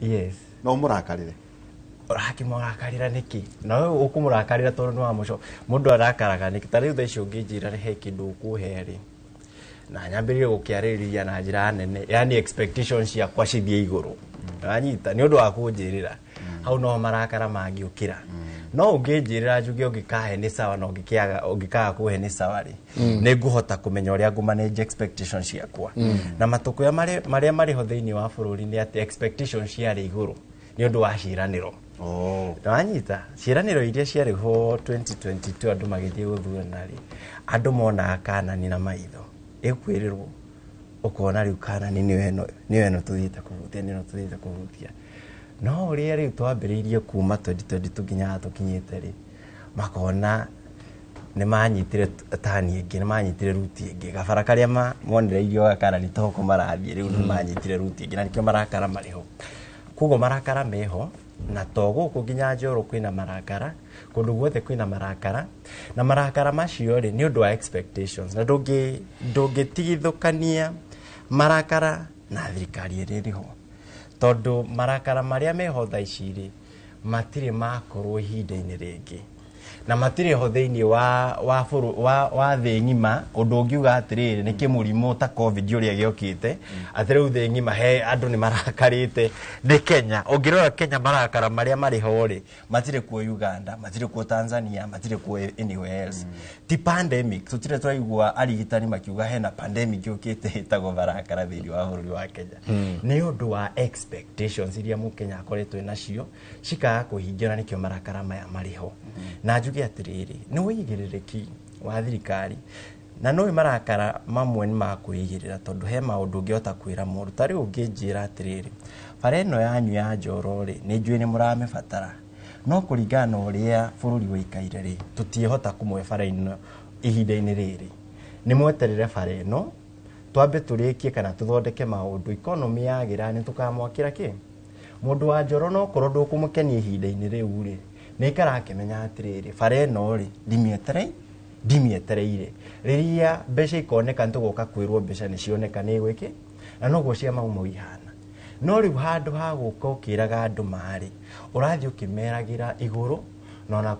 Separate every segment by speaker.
Speaker 1: Yes.
Speaker 2: No mũrakarĩre.
Speaker 1: Ũrakĩmũrakarĩra nĩkĩ? Na we ũkũmũrakarĩra tondũ nĩ wamũco mũndũ arakaraga nĩkĩ? Ta rĩu thaa ici ũngĩnjĩra he kĩndũ ũkũhe rĩ, na nyambĩrĩrie gũkĩarĩrĩria na njĩra nene, yani expectations ciakwa cithiĩ igũrũ, wanyita, nĩ ũndũ wa kũnjĩrĩra hau no marakara mangĩũkĩra. No ũngĩnjĩrĩra njuge ũngĩkahe nĩ sawa na ũngĩkĩaga ũngĩkaga kũhe nĩ sawa rĩ, nĩ ngũhota kũmenya ũrĩa ngũmanage expectations ciakwa. Na matũkũya marĩa marĩ ho thĩinĩ wa bũrũri nĩ atĩ expectations ciarĩ igũrũ nĩ ũndũ wa ciĩranĩro.
Speaker 2: Oh.
Speaker 1: Wanyita, ciĩranĩro iria ciarĩ ho 2022 andũ magĩthiĩ gũthurana rĩ, andũ monaga Kanani na maitho, ĩkwĩrĩrwo ũkona rĩu Kanani nĩyo ĩno, nĩyo ĩno tũthiĩte kũhutia, nĩyo ĩno tũthiĩte kũhutia. No ũrĩa rĩu twambĩrĩirie kuma 2022 nginya haha tũkinyĩte rĩ, makona nĩ manyitire tani ĩngĩ, nĩ manyitire ruti ĩngĩ, gabara karĩa monereirio ga Kanani toho marathiĩ rĩu nĩ manyitire ruti ĩngĩ, na nĩkĩo marakara marĩ ho. Koguo marakara meho, na to gũkũ nginya Njoro kwĩna marakara, kũndũ guothe kwĩna marakara, na marakara macio rĩ nĩ ũndũ wa expectations, na ndũngĩtigithũkania marakara na thirikari ĩrĩa ĩrĩ ho, tondũ marakara marĩa meho thaa ici rĩ matirĩ makorwo ihinda-inĩ rĩngĩ, na matirĩ ho thĩinĩ wa thĩ ng'ima. Ũndũ ũngiuga atĩrĩrĩ, nĩ kĩmũrimũ ta COVID ũrĩa gĩokĩte atĩ rĩu thĩ ng'ima he andũ nĩ marakarĩte. Nĩ Kenya, ũngĩrora Kenya marakara marĩa marĩ ho rĩ matirĩ kuo Uganda, matirĩ kuo Tanzania, matirĩ kuo anywhere else. Ti pandemic, tũtirĩ twaigua arigitani makiuga hena pandemic yũkĩte ĩtagwo marakara thĩinĩ wa bũrũri wa Kenya. Nĩ ũndũ wa expectations iria mũkenya akoretwo nacio cikaga kũhingio, na nĩkĩo marakara maya marĩ ho. Na njuge atĩrĩrĩ, nĩ ũigĩrĩrĩki wa thirikari, na nĩ marakara mamwe nĩ makwĩigĩrĩra, tondũ he maũndũ ũngĩhota kwĩra mũndũ. Ta rĩu ũngĩnjĩra atĩrĩrĩ, bara ĩno yanyu ya Njoro rĩ, nĩ njũĩ nĩ mũramĩbatara, no kũringana na ũrĩa bũrũri ũikaire rĩ, tũtiĩhota kũmũhe bara ĩno ihinda-inĩ rĩrĩ, nĩ mweterere bara ĩno twambe tũrĩkie kana tũthondeke maũndũ, economy yagĩra nĩ tũkamwakĩra kĩ. Mũndũ wa Njoro no korwo ndũkũmũkenia ihinda-inĩ rĩu rĩ, nĩ aikara akĩmenya atĩrĩrĩ, bara ĩno rĩ ndimĩetereire, rĩrĩa mbeca ikoneka nĩ tũgoka kwĩrwo mbeca nĩ cioneka nĩ gwĩkĩ, na noguo cia Mau Mau ihana. No rĩu handũ ha gũka ũkĩraga andũ marĩ, ũrathiĩ ũkĩmeragĩra igũrũ, na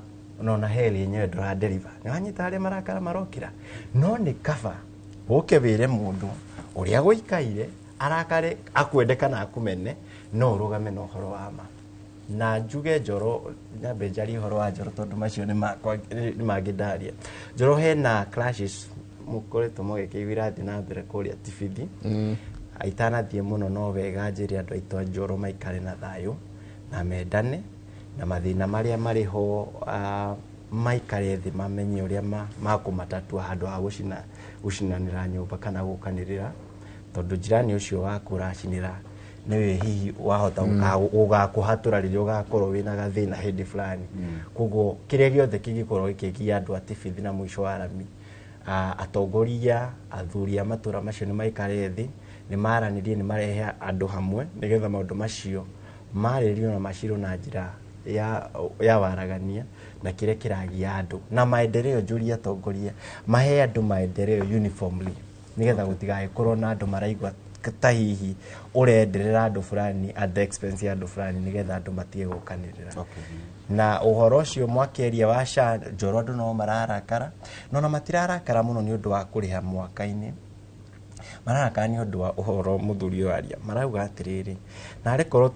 Speaker 1: ona heli yenyewe ndũra deliver. Nĩ wanyita harĩa marakara marokĩra? No nĩ kaba ũke wĩre mũndũ ũrĩa gũikaire, arakare, akwende kana akũmene, no ũrũgame na ũhoro wa ma. Na njuge Njoro, nyambe njarie ũhoro wa Njoro tondũ macio nĩ makwa, nĩ mangĩ ndaria. Njoro hena clashes mũkoretwo mũgĩkĩigua irathiĩ na mbere kũrĩa Tibithi. Itanathiĩ mũno, no wega njĩre andũ aitũ a Njoro maikare na thayũ na mendane, na mathĩna marĩa marĩ ho maikare thĩ mamenye ũrĩa makũmatatua handũ ha gũcinanĩra nyũmba kana gũkanĩrĩra, tondũ jirani ũcio waku ũracinĩra nĩwe hihi wahota gũgakũhatũra rĩrĩa ũgakorwo wĩna gathĩna hĩndĩ fulani. Koguo kĩrĩa gĩothe kĩngĩkorwo gĩkĩgia andũ a Tibithi na mũico wa rami, atongoria athuri a matũra macio nĩ maikare thĩ, nĩ maranĩrie, nĩ marehe andũ hamwe nĩgetha maũndũ macio marĩrĩrio na macirwo na njĩra ya waragania na kĩrĩa kĩragia andũ na maendeleo. Njũrie atongoria mahe andũ maendeleo uniformly nĩgetha gũtigagĩkorwo na andũ maraigua ta hihi ũrenderera andũ fulani at the expense ya andũ fulani, nĩgetha andũ matige gũkanĩrĩra. Na ũhoro ũcio mwakĩaria wa SHA, Njoro andũ no mararakara, no na matirarakara mũno nĩ ũndũ wa kũrĩha mwaka-inĩ, mararakara nĩ ũndũ wa ũhoro mũthuri ũyũ aria. Marauga atĩrĩrĩ, narĩ korwo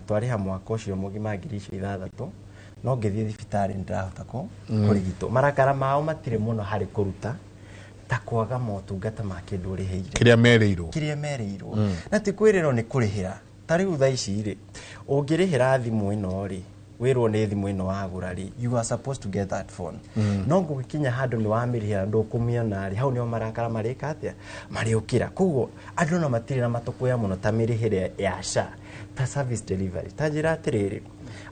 Speaker 1: twarĩha mwaka ũcio mũgima 6,000, no ngĩthiĩ thibitarĩ nĩ ndĩrahota kũrigitwo. Marakara mao matirĩ mũno harĩ kũruta ta kwaga motungata ma kĩndũ ũrĩhĩire.
Speaker 3: Kĩrĩa merĩirwo.
Speaker 1: Kĩrĩa merĩirwo, na ti kwĩrĩrwo nĩ kũrĩhĩra. Ta rĩu thaa ici rĩ, ũngĩrĩhĩra thimũ ĩno rĩ, wĩrwo nĩ thimũ ĩno wagũra rĩ, you are supposed to get that phone, no ngũgĩkinya handũ nĩ wamĩrĩhĩra ndũkũmĩona rĩ, hau nĩho marakara marĩka atĩa, marĩũkĩra. Koguo andũ no matirĩ na matũkũya mũno ta mĩrĩhĩre ya SHA, ta service delivery. Ta njĩra atĩrĩrĩ,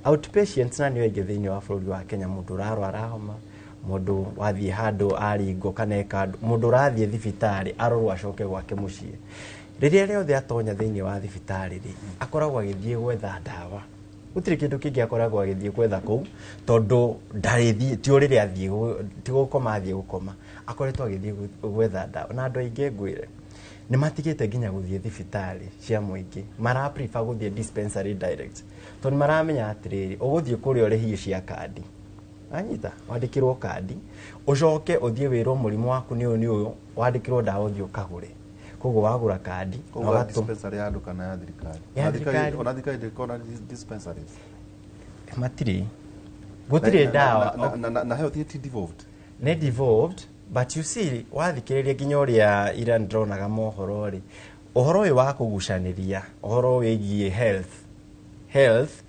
Speaker 1: outpatients na nĩo aingĩ thĩinĩ wa bũrũri wa Kenya, mũndũ ũrarwara homa, mũndũ wathiĩ handũ aringwo kana eka mũndũ ũrathiĩ thibitarĩ arorwo acoke gwake mũciĩ, rĩrĩa rĩothe atonya thĩinĩ wa thibitarĩ rĩ, akoragwo agĩthiĩ gwetha ndawa, gũtirĩ kĩndũ kĩngĩ akoragwo agĩthiĩ gwetha kũu, tondũ ndarĩthiĩ ti ũrĩrĩ athiĩ ti gũkoma athiĩ gũkoma, akoretwo agĩthiĩ gwetha ndawa. Na andũ aingĩ ngwĩre Nĩ matigĩte nginya gũthiĩ thibitarĩ cia mũingĩ, mara prefer gũthiĩ dispensary direct, tondũ maramenya atĩrĩrĩ, ũgũthiĩ kũrĩa ũrĩhie cia kandi, anyita wandĩkĩrwo kandi, ũcoke ũthiĩ wĩrwo mũrimũ waku nĩ ũyũ nĩ ũyũ, wandĩkĩrwo ndawa, ũthiĩ ũkagũre. Koguo wagũra kandi na
Speaker 2: Koguo dispensary ya andũ kana ya thirikari?
Speaker 1: Ya
Speaker 2: Ona thirikari.
Speaker 1: thirikari.
Speaker 2: Ona thirikari ndĩkoragwo na dispensaries?
Speaker 1: Matirĩ, gũtirĩ ndawa.
Speaker 2: Na health ti devolved?
Speaker 1: Nĩ devolved, but you see, wathikĩrĩria nginya ũrĩa ira ndĩronaga mohoro rĩ, ũhoro ũyũ wa kũgucanĩria ũhoro wĩgiĩ health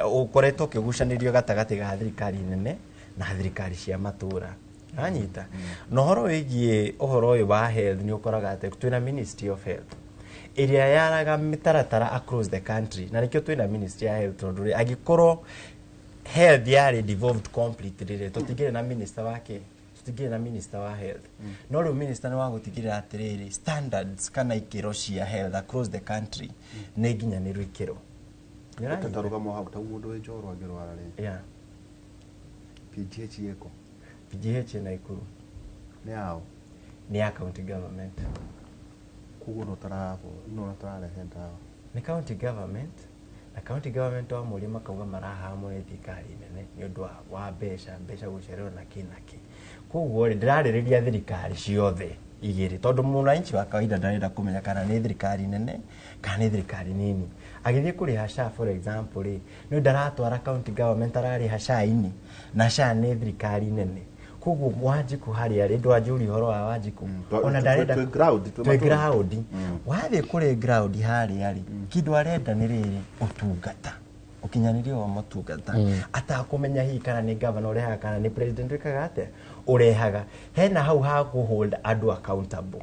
Speaker 1: ũkoretwo ũkĩgucanĩrio gatagatĩ ga thirikari nene na thirikari cia matũra, anyita na ũhoro wĩgiĩ ũhoro ũyũ wa health. Nĩ ũkoraga atĩ twĩna Ministry of Health ĩrĩa yaraga mĩtaratara across the country, na nĩkĩo twĩna Ministry ya Health, tondũ rĩ, angĩkorwo health yarĩ devolved completely rĩ, tũtingĩrĩ na minister wake, tũtingĩrĩ na minister wa health. No rĩu minister nĩ wa gũtigĩrĩra atĩrĩrĩ, standards kana ikĩro cia health across the country nĩ nginyanĩru ikĩro. Nĩ ũranyita?
Speaker 2: Tarũgamo hau, tau mũndũ wĩ Njoro angĩrwara rĩ, PGH ĩko?
Speaker 1: PGH Naikuru.
Speaker 2: Nĩ yao?
Speaker 1: Nĩ ya county government.
Speaker 2: Koguo no tararehe ndawa?
Speaker 1: Nĩ county government, na county government wamũria makauga marahamwo nĩ thirikari nene nĩ ũndũ wa mbeca gũcererwo na kĩ na kĩ. Koguo rĩ, ndĩrarĩrĩria thirikari ciothe igĩrĩ, tondũ mwananchi wa kawaida ndarenda kũmenya kana nĩ thirikari nene kana nĩ thirikari nini. Agĩthiĩ kũrĩha SHA, for example rĩ, nĩ ndaratwara county government, ararĩha SHA-inĩ, na SHA nĩ thirikari nene. Koguo Wanjikũ harĩa rĩ, ndwanjũria ũhoro wa Wanjikũ ona ndarenda
Speaker 2: Twĩ ground, twĩ
Speaker 1: twĩ
Speaker 2: matũra.
Speaker 1: Ground, wathiĩ kũrĩ ground harĩa rĩ, kĩndũ arenda nĩ rĩrĩ, ũtungata, ũkinyanĩria wa motungata, atakũmenya hihi kana nĩ governor ũrehaga kana nĩ president wĩkaga atĩa ũrehaga. Hena hau ha kũ hold andũ accountable.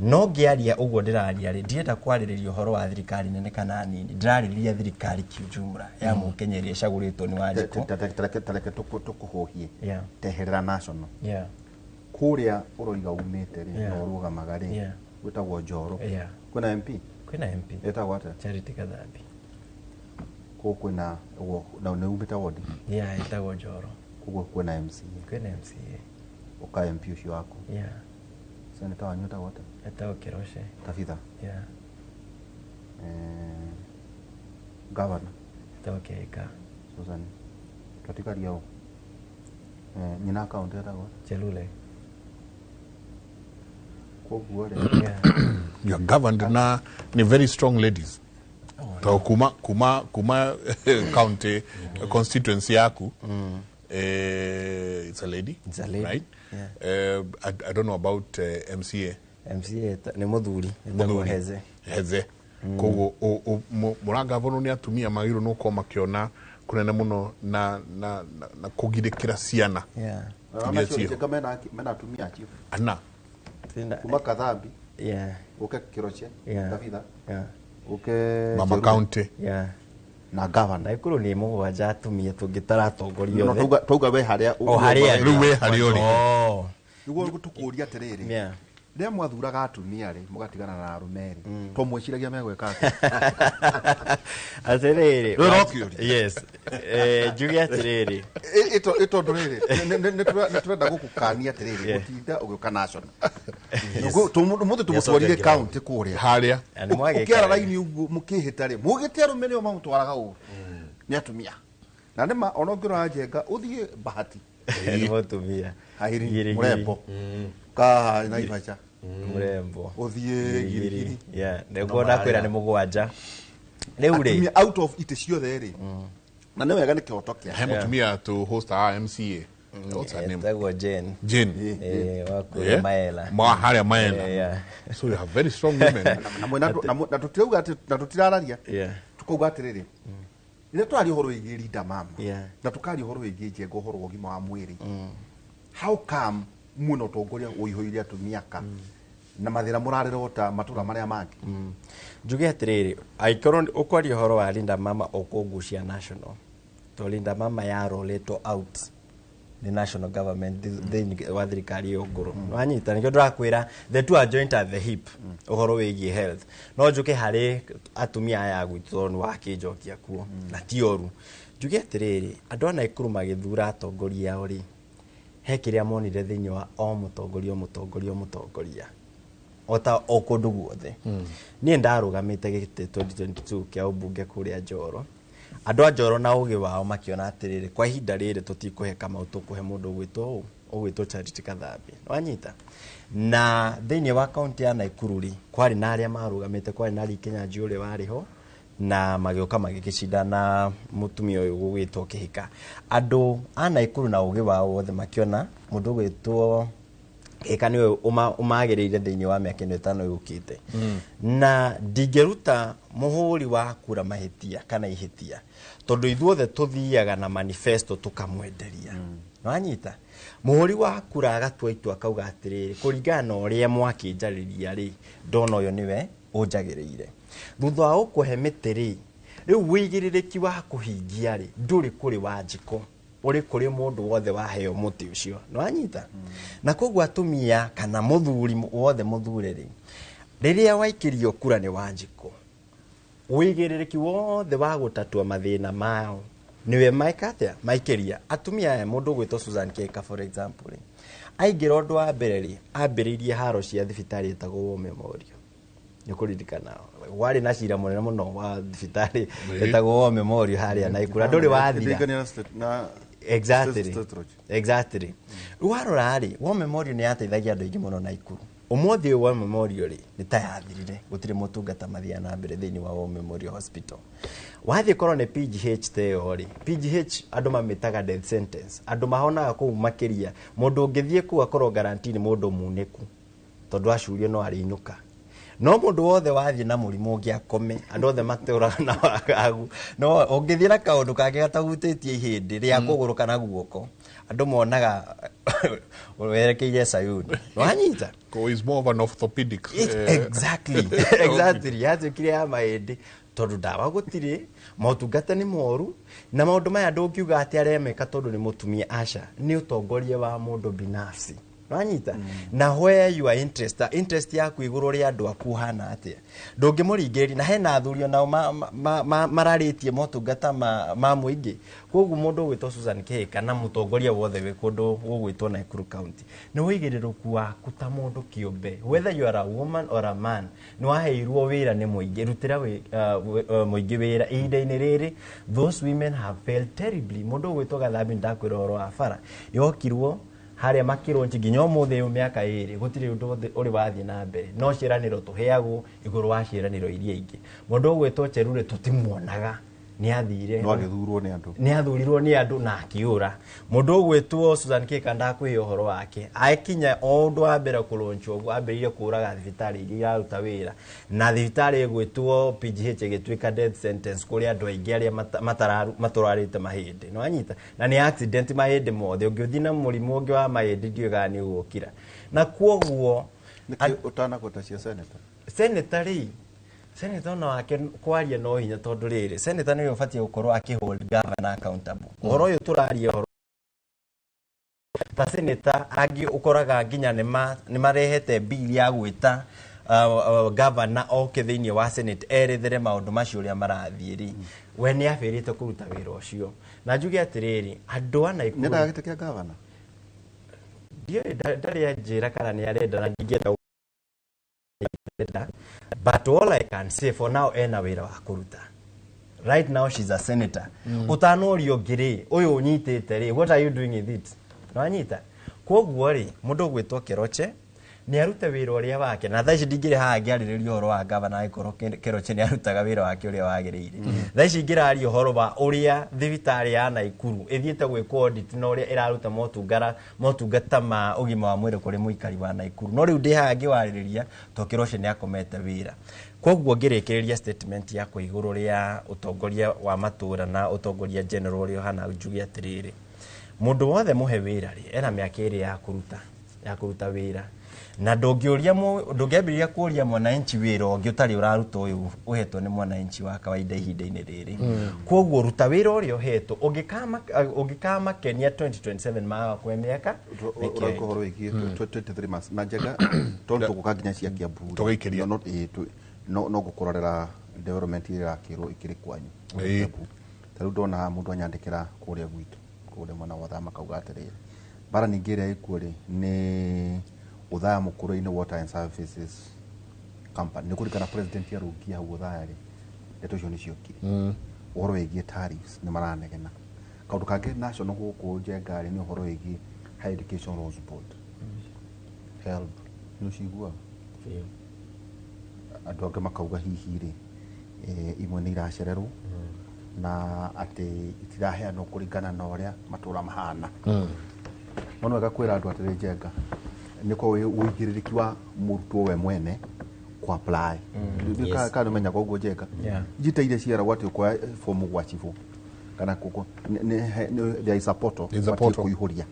Speaker 1: No ngĩaria ũguo ndĩraria rĩ, ndirenda kwarĩrĩria ũhoro wa thirikari nene kana nini, ndĩrarĩrĩria thirikari kiujumla ya mũkenya ĩrĩa ĩcagũrĩtwo nĩ Wanjikũ.
Speaker 2: Tareke tũkũhũhie. Teherera national. Kũrĩa ũroiga umĩte rĩ, na ũrũgamaga rĩ, gwĩtagwo Njoro. Kwĩna MP?
Speaker 1: Kwĩna MP.
Speaker 2: Ĩtagwo atĩa?
Speaker 1: Charity Kathambi.
Speaker 2: Kũu kwĩna ũguo, na nĩ umĩte wodi?
Speaker 1: Yeah, ĩtagwo Njoro.
Speaker 2: Koguo kwĩna MCA?
Speaker 1: Kwĩna MCA.
Speaker 2: Ũka MP ũcio waku? Senator wanyu etagwo atĩa?
Speaker 1: Ĩtagwo Keroche.
Speaker 2: Tabitha? Governor?
Speaker 1: Ĩtagwo Kĩhĩka.
Speaker 2: Susan. Twatigaria ũ? Nyina akaunti etagwo atĩa?
Speaker 1: Chelule.
Speaker 2: Koguo rĩ,
Speaker 3: You are governed na ni very strong ladies, to kuma county constituency yaku, it's a lady.
Speaker 1: It's a lady.
Speaker 3: Right.
Speaker 1: Yeah.
Speaker 3: I don't know about MCA.
Speaker 1: MCA nĩ mũthuri, ĩtagwo
Speaker 3: Mũthuri.
Speaker 1: Heze.
Speaker 3: Heze. Koguo mũragavano nĩ atumia magĩrĩirwo nĩ gũkorwo makĩona kũnene mũno na kũgirĩkĩra ciana iria ciĩho.
Speaker 2: Njenga mena atumia acio
Speaker 3: Ana.
Speaker 2: Kuma Kathambi, uke Kiroche, Tabitha, uke
Speaker 3: Mama
Speaker 2: Cherure,
Speaker 3: county.
Speaker 2: Na governor.
Speaker 1: Naikuru nĩ mũgwanja atumia tũngĩtara atongoria
Speaker 2: No
Speaker 1: othe.
Speaker 2: twauga we harĩa
Speaker 1: O harĩa
Speaker 3: Rĩu we harĩa ũrĩ.
Speaker 1: Oh.
Speaker 2: Nĩguo tũkũria atĩrĩrĩ, rĩrĩa mwathuraga atumia rĩ, mũgatigana na arũme rĩ, to mwĩciragia megwĩka atĩa?
Speaker 1: Atĩrĩrĩ.
Speaker 2: Rĩu no kĩũria.
Speaker 1: Yes. Njuge atĩrĩrĩ.
Speaker 2: Ĩ tondũ rĩrĩ, nĩ tũrenda gũkũkania atĩrĩrĩ, gũtinda ũgĩũka national. Mũthĩ tũmũtwarire county kũrĩa.
Speaker 3: Harĩa.
Speaker 1: Na nĩ mwagĩka
Speaker 2: Ũkĩara
Speaker 1: wega.
Speaker 2: raini ũguo mũkĩhĩta rĩ, mũgĩte arũme nĩo mamũtwaraga ũru nĩ atumia, na nĩma ona ũngĩrora Njenga, ũthiĩ Bahati,
Speaker 1: Nĩ mũtumia.
Speaker 2: Hairi.
Speaker 1: Girigiri.
Speaker 2: Mũrembo kaha Naibacha,
Speaker 1: Mũrembo.
Speaker 2: Ũthiĩ Girigiri.
Speaker 1: Yeah, nĩguo ndakwĩra nĩ mũgwanja rĩu rĩ.
Speaker 2: Atumia out of itĩ ciothe rĩ, na nĩ wega, nĩ kĩhoto kĩa
Speaker 3: He mũtumia to host our MCA. What's her name?
Speaker 1: Etagwo Jane.
Speaker 3: Jane.
Speaker 1: Wa kũrĩa Maela.
Speaker 3: Ma harĩa Maela. So you have very strong women.
Speaker 2: Na tũtirauga atĩ na tũtirararia, tukauga atĩrĩrĩ, rĩrĩa tũraria ũhoro wĩgiĩ Linda Mama na tũkaria ũhoro wĩgiĩ Njenga, ũhoro wa ũgima wa mwĩrĩ, how come mwĩna ũtongoria ũihũire atumia ka na mathĩna mũrarĩra ota matũra marĩa mangĩ?
Speaker 1: Njuge atĩrĩrĩ, angĩkorwo ũkwaria ũhoro wa Linda Mama, ũkũngucia national, to Linda Mama yarolĩtwo out nĩ national government thĩinĩ wa thirikari ĩyo ngũrũ. Wanyita? Nĩkĩo ndĩrakwĩra the two are joint at the hip ũhoro wĩgiĩ health. No njũke harĩ atumia aya gwitũ, tondũ nĩ wakĩnjokia kuo na ti ũru. Njuge atĩrĩrĩ, andũ a Naikuru magĩthura atongoria ao rĩ, he kĩrĩa monire thĩinĩ wa o mũtongoria, o mũtongoria, o mũtongoria. Ota o kũndũ guothe. Niĩ ndarũgamĩte gĩtĩ 2022 kĩa ũmbunge kũrĩa Njoro. Andũ a Njoro na ũgĩ wao makĩona atĩrĩrĩ, kwa ihinda rĩrĩ tũtikũhe Kamau, tũkũhe mũndũ ũgwĩtwo ũũ, ũgwĩtwo Charity Kathambi. Wanyita? Na thĩinĩ wa kaunti ya Nakuru rĩ, kwarĩ na arĩa marũgamĩte, kwarĩ na Lee Kinyanjui ũrĩa warĩ ho, na magĩũka magĩgĩcindana mũtumia ũyũ ũgwĩtwo Kĩhika. Andũ a Nakuru na ũgĩ wao wothe makĩona mũndũ ũgwĩtwo Kĩhika nĩwe ũmagĩrĩire thĩinĩ wa mĩaka ĩno 5 yũkĩte. Na ndingĩruta mũhũri wa kura mahĩtia kana ihĩtia, tondũ ithuothe tũthiaga na manifesto tũkamwenderia. Wanyita? Mũhũri wa kura agatua itua akauga atĩrĩrĩ, kũringana na ũrĩa mwakĩnjarĩria rĩ, ndona ũyũ nĩwe ũnjagĩrĩire. Thutha wa gũkũhe mĩtĩ rĩ, rĩu wĩigĩrĩrĩki wa kũhingia rĩ, ndũrĩ kũrĩ Wanjikũ, ũrĩ kũrĩ mũndũ wothe waheo mũtĩ ũcio. Nĩwanyita? Na koguo atumia kana mũthuri wothe mũthure rĩ, rĩrĩa waikĩrio kura nĩ Wanjikũ, wĩigĩrĩrĩki wothe wa gũtatua mathĩna mao nĩwe maika atĩa? Maikĩria. Atumia aya, mũndũ ũgwĩtwo Susan Keka for example rĩ, aingĩra ũndũ wa mbere rĩ, ambĩrĩirie haro cia thibitarĩ ĩtagwo War Memorial. Nĩ kũririkana warĩ na cira mũnene mũno wa thibitarĩ ĩtagwo War Memorial harĩa Naikuru. Ndũrĩ wathira. Exactly. Exactly. Rĩu warora rĩ, War Memorial nĩ yateithagia andũ aingĩ mũno Naikuru. Ũmũthĩ ũyũ War Memorial rĩ, nĩ ta yathirire, gũtirĩ motungata mathiaga na mbere thĩinĩ wa War Memorial Hospital. Wathiĩ korwo nĩ PGH ta ĩyo rĩ, PGH andũ mamĩtaga death sentence. Andũ mahonaga kũu makĩria. Mũndũ ũngĩthiĩ kũu akorwo guarantee nĩ mũndũ munĩku, tondũ acurio no arĩinũka. No mũndũ wothe wathiĩ na mũrimũ ũngĩ akome, andũ othe matũraga na wagagu. No ũngĩthiĩ na kaũndũ kangĩ gatahutĩtie ihĩndĩ rĩa kũgũrũ kana guoko, andũ monaga werekeire Sayuni. Wanyita?
Speaker 3: It's more of an orthopedic.
Speaker 1: Exactly. Exactly. Yatuĩkire ya mahĩndĩ. Tondũ ndawa gũtirĩ, motungata nĩ moru, na maũndũ maya ndũngiuga atĩ aremeka tondũ nĩ mũtumia, aca, nĩ ũtongoria wa mũndũ binafsi. Wanyita? Na where your interest, interest yaku igũrũ rĩa andũ aku hana atĩa? Ndũngĩmũringĩrĩria, na hena athuri onao mararĩtie motungata ma mũingĩ. Koguo mũndũ ũgwĩtwo Susan Kĩhika na mũtongoria wothe wĩ kũndũ gũgwĩtwo Nakuru County, nĩ wĩigĩrĩrũku waku ta mũndũ kĩũmbe, whether you are a woman or a man, nĩ waheirwo wĩra nĩ mũingĩ, rutĩra mũingĩ wĩra. Ihinda-inĩ rĩrĩ, those women have failed terribly. Mũndũ ũgwĩtwo Gathambi ndakwĩra ũhoro wa bara, yokirwo harĩa makĩronji nginya ũmũthĩ ũyũ mĩaka 2 gũtirĩ ũndũ ũrĩ wathiĩ na mbere. No ciĩranĩro tũheagwo igũrũ wa ciĩranĩro iria ingĩ. Mũndũ ũgwĩtwo Cherure tũtimuonaga, nĩ athire.
Speaker 2: No agĩthurwo nĩ andũ.
Speaker 1: Nĩ athurirwo nĩ andũ na akĩũra. Mũndũ ũgwĩtwo Susan Kĩka ndakwĩhe ũhoro wake. Akinya o ũndũ wa mbere kũronchwo ũguo, ambĩrĩirie kũraga thibitarĩ iria iraruta wĩra. Na thibitarĩ ĩgwĩtwo PGH ĩgĩtuĩka death sentence kũrĩ andũ aingĩ arĩa matũrarĩte mahĩndĩ. Nĩ wanyita? Na nĩ accident mahĩndĩ mothe. Ũngĩthiĩ na mũrimũ ũngĩ wa mahĩndĩ ndiũĩ kana nĩ ũgũkira. Na kwoguo
Speaker 2: Nĩkĩ ũtanagweta cia senator?
Speaker 1: Senator rĩ, senator ona wake kwaria no hinya tondũ rĩrĩ, senator nĩwe ũbatiĩ gũkorwo akĩ hold governor accountable. Ũhoro ũyũ tũraria ũhoro ta senator angĩ ũkoraga nginya nĩ marehete bill ya gwĩta governor oke thĩinĩ wa senate erethere maũndũ macio ũrĩa marathiĩ rĩ, we nĩ abĩrĩte kũruta wĩra ũcio. Na njuge atĩrĩrĩ, andũ a Nakuru
Speaker 2: Nĩ endaga gĩtĩ kĩa governor?
Speaker 1: Ndiũĩ, ndarĩ anjĩra kana nĩ arenda na ndingĩenda gũkenda. But all I can say for now, ena wĩra wa kũruta. Right now she's a senator. Ũtanorio ũngĩ rĩ, ũyũ ũnyitĩte rĩ, what are you doing with it? Nĩwanyita? Kwoguo rĩ, mũndũ ũgwĩtwo Keroche nĩ arute wĩra ũrĩa wake. Na thaa ici ndingĩrĩ haha ngĩarĩrĩria ũhoro wa governor angĩkorwo Keroche nĩ arutaga wĩra wake ũrĩa wagĩrĩire. Thaa ici ingĩraria ũhoro wa ũrĩa thibitarĩ ya Nakuru ĩthiĩte gwĩkwo audit na ũrĩa ĩraruta motungata ma ũgima wa mwĩrĩ kũrĩ mũikari wa Nakuru. No rĩu ndĩ haha ngĩwarĩrĩria tondũ Keroche nĩ akomete wĩra. Kwoguo ngĩrĩkĩrĩria statement yakwa igũrũ rĩa ũtongoria wa matũra na ũtongoria general ũrĩa ũhana, njuge atĩrĩrĩ, mũndũ wothe mũhe wĩra rĩ, ena mĩaka ĩrĩ ya kũruta wĩra. Na ndũngĩambĩrĩria kũũria mwananchi wĩra ũngĩ ũtarĩ ũraruta ũyũ ũhetwo nĩ mwananchi wa kawaida ihinda-inĩ rĩrĩ. Kwoguo ruta wĩra ũrĩa ũhetwo, ũngĩkamakenia 2027 maga kwe mĩaka, mĩaka
Speaker 2: Ũrauga ũhoro wĩgiĩ 23 months. Na njega, tondũ tũgũka nginya cia Kiambu rĩ.
Speaker 3: Tũgĩikĩria.
Speaker 2: No, no ngũkũrorera development ĩrĩa ĩrakĩrwo ĩkĩrĩ kwanyu. Kiambu. Ta rĩu ndona mũndũ anyandĩkĩra kũrĩa gwitũ, kũrĩa mwena wa Othaya makauga atĩrĩrĩ, bara ningĩ ĩrĩa ĩkuo rĩ, nĩ Othaya Mũkũrũ-inĩ Water and Services company nĩ kũrikana president ya rũngia hau thayarĩ ndeto icio nĩ ciokire ũhoro wĩgiĩ tariffs nĩ maranegena kaũndũ kangĩ national gũkũ Njenga rĩ nĩ ũhoro wĩgiĩ Higher Education Loans Board HELB nĩ ũciguaga andũ angĩ makauga hihi rĩ imwe nĩ iracererwo na atĩ itiraheanwo kũringana na ũrĩa matũra mahana no wega kwĩra andũ atĩrĩ Njenga nĩ kwa ũigĩrĩrĩki wa mũrutwo we mwene ku apply kana menyaga ũguo Njenga njita iria ciaragwo atĩ ũkoya fomu gwa cibũ kana kũkũ there is a portal kũihũria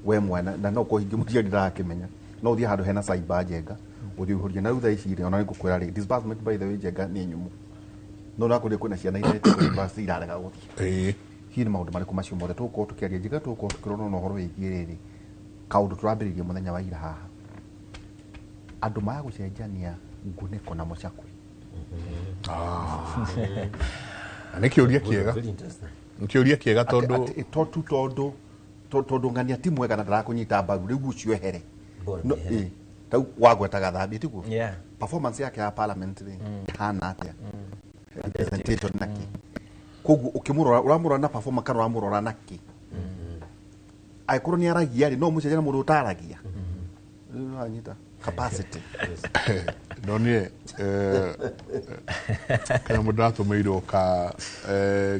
Speaker 2: we mwene na no kũhingi mũciari ndarakĩmenya no ũthiĩ handũ hena cyber Njenga ũthiĩ ũihũrie na rĩu thaa ici rĩ ona nĩngũkwĩra rĩ disbursement by the way Njenga nĩ nyũmũ no nakũrĩa kwĩna ciana iretwo university irarega gũthiĩ hihi nĩ maũndũ marĩkũ macio mothe tũgũkorwo tũkĩaria Njenga tũgũkorwo tũkĩrora na ũhoro wĩgiĩ rĩrĩ kaũndũ tũrambĩrĩirie mũthenya wa ira haha andũ maya gũcenjania ngunĩko na mũcakwe
Speaker 3: nĩ kĩũria kĩega nĩ kĩũria kĩega tondũ
Speaker 2: tondũ ng'ania ti mwega na ndarakũnyita mbaru rĩu ũcio ehere tau wagwetaga thambia tiguo performance yake ya parliament rĩ hana atĩa representation naki koguo ũkĩmũrora ũramũrora na performance kana ũramũrora naki angĩkorwo nĩ aragia rĩ no mũcenjanie na mũndũ ũtaragia rĩu anyita capacity
Speaker 3: ndonire kana mũndũ atũmĩirwo ka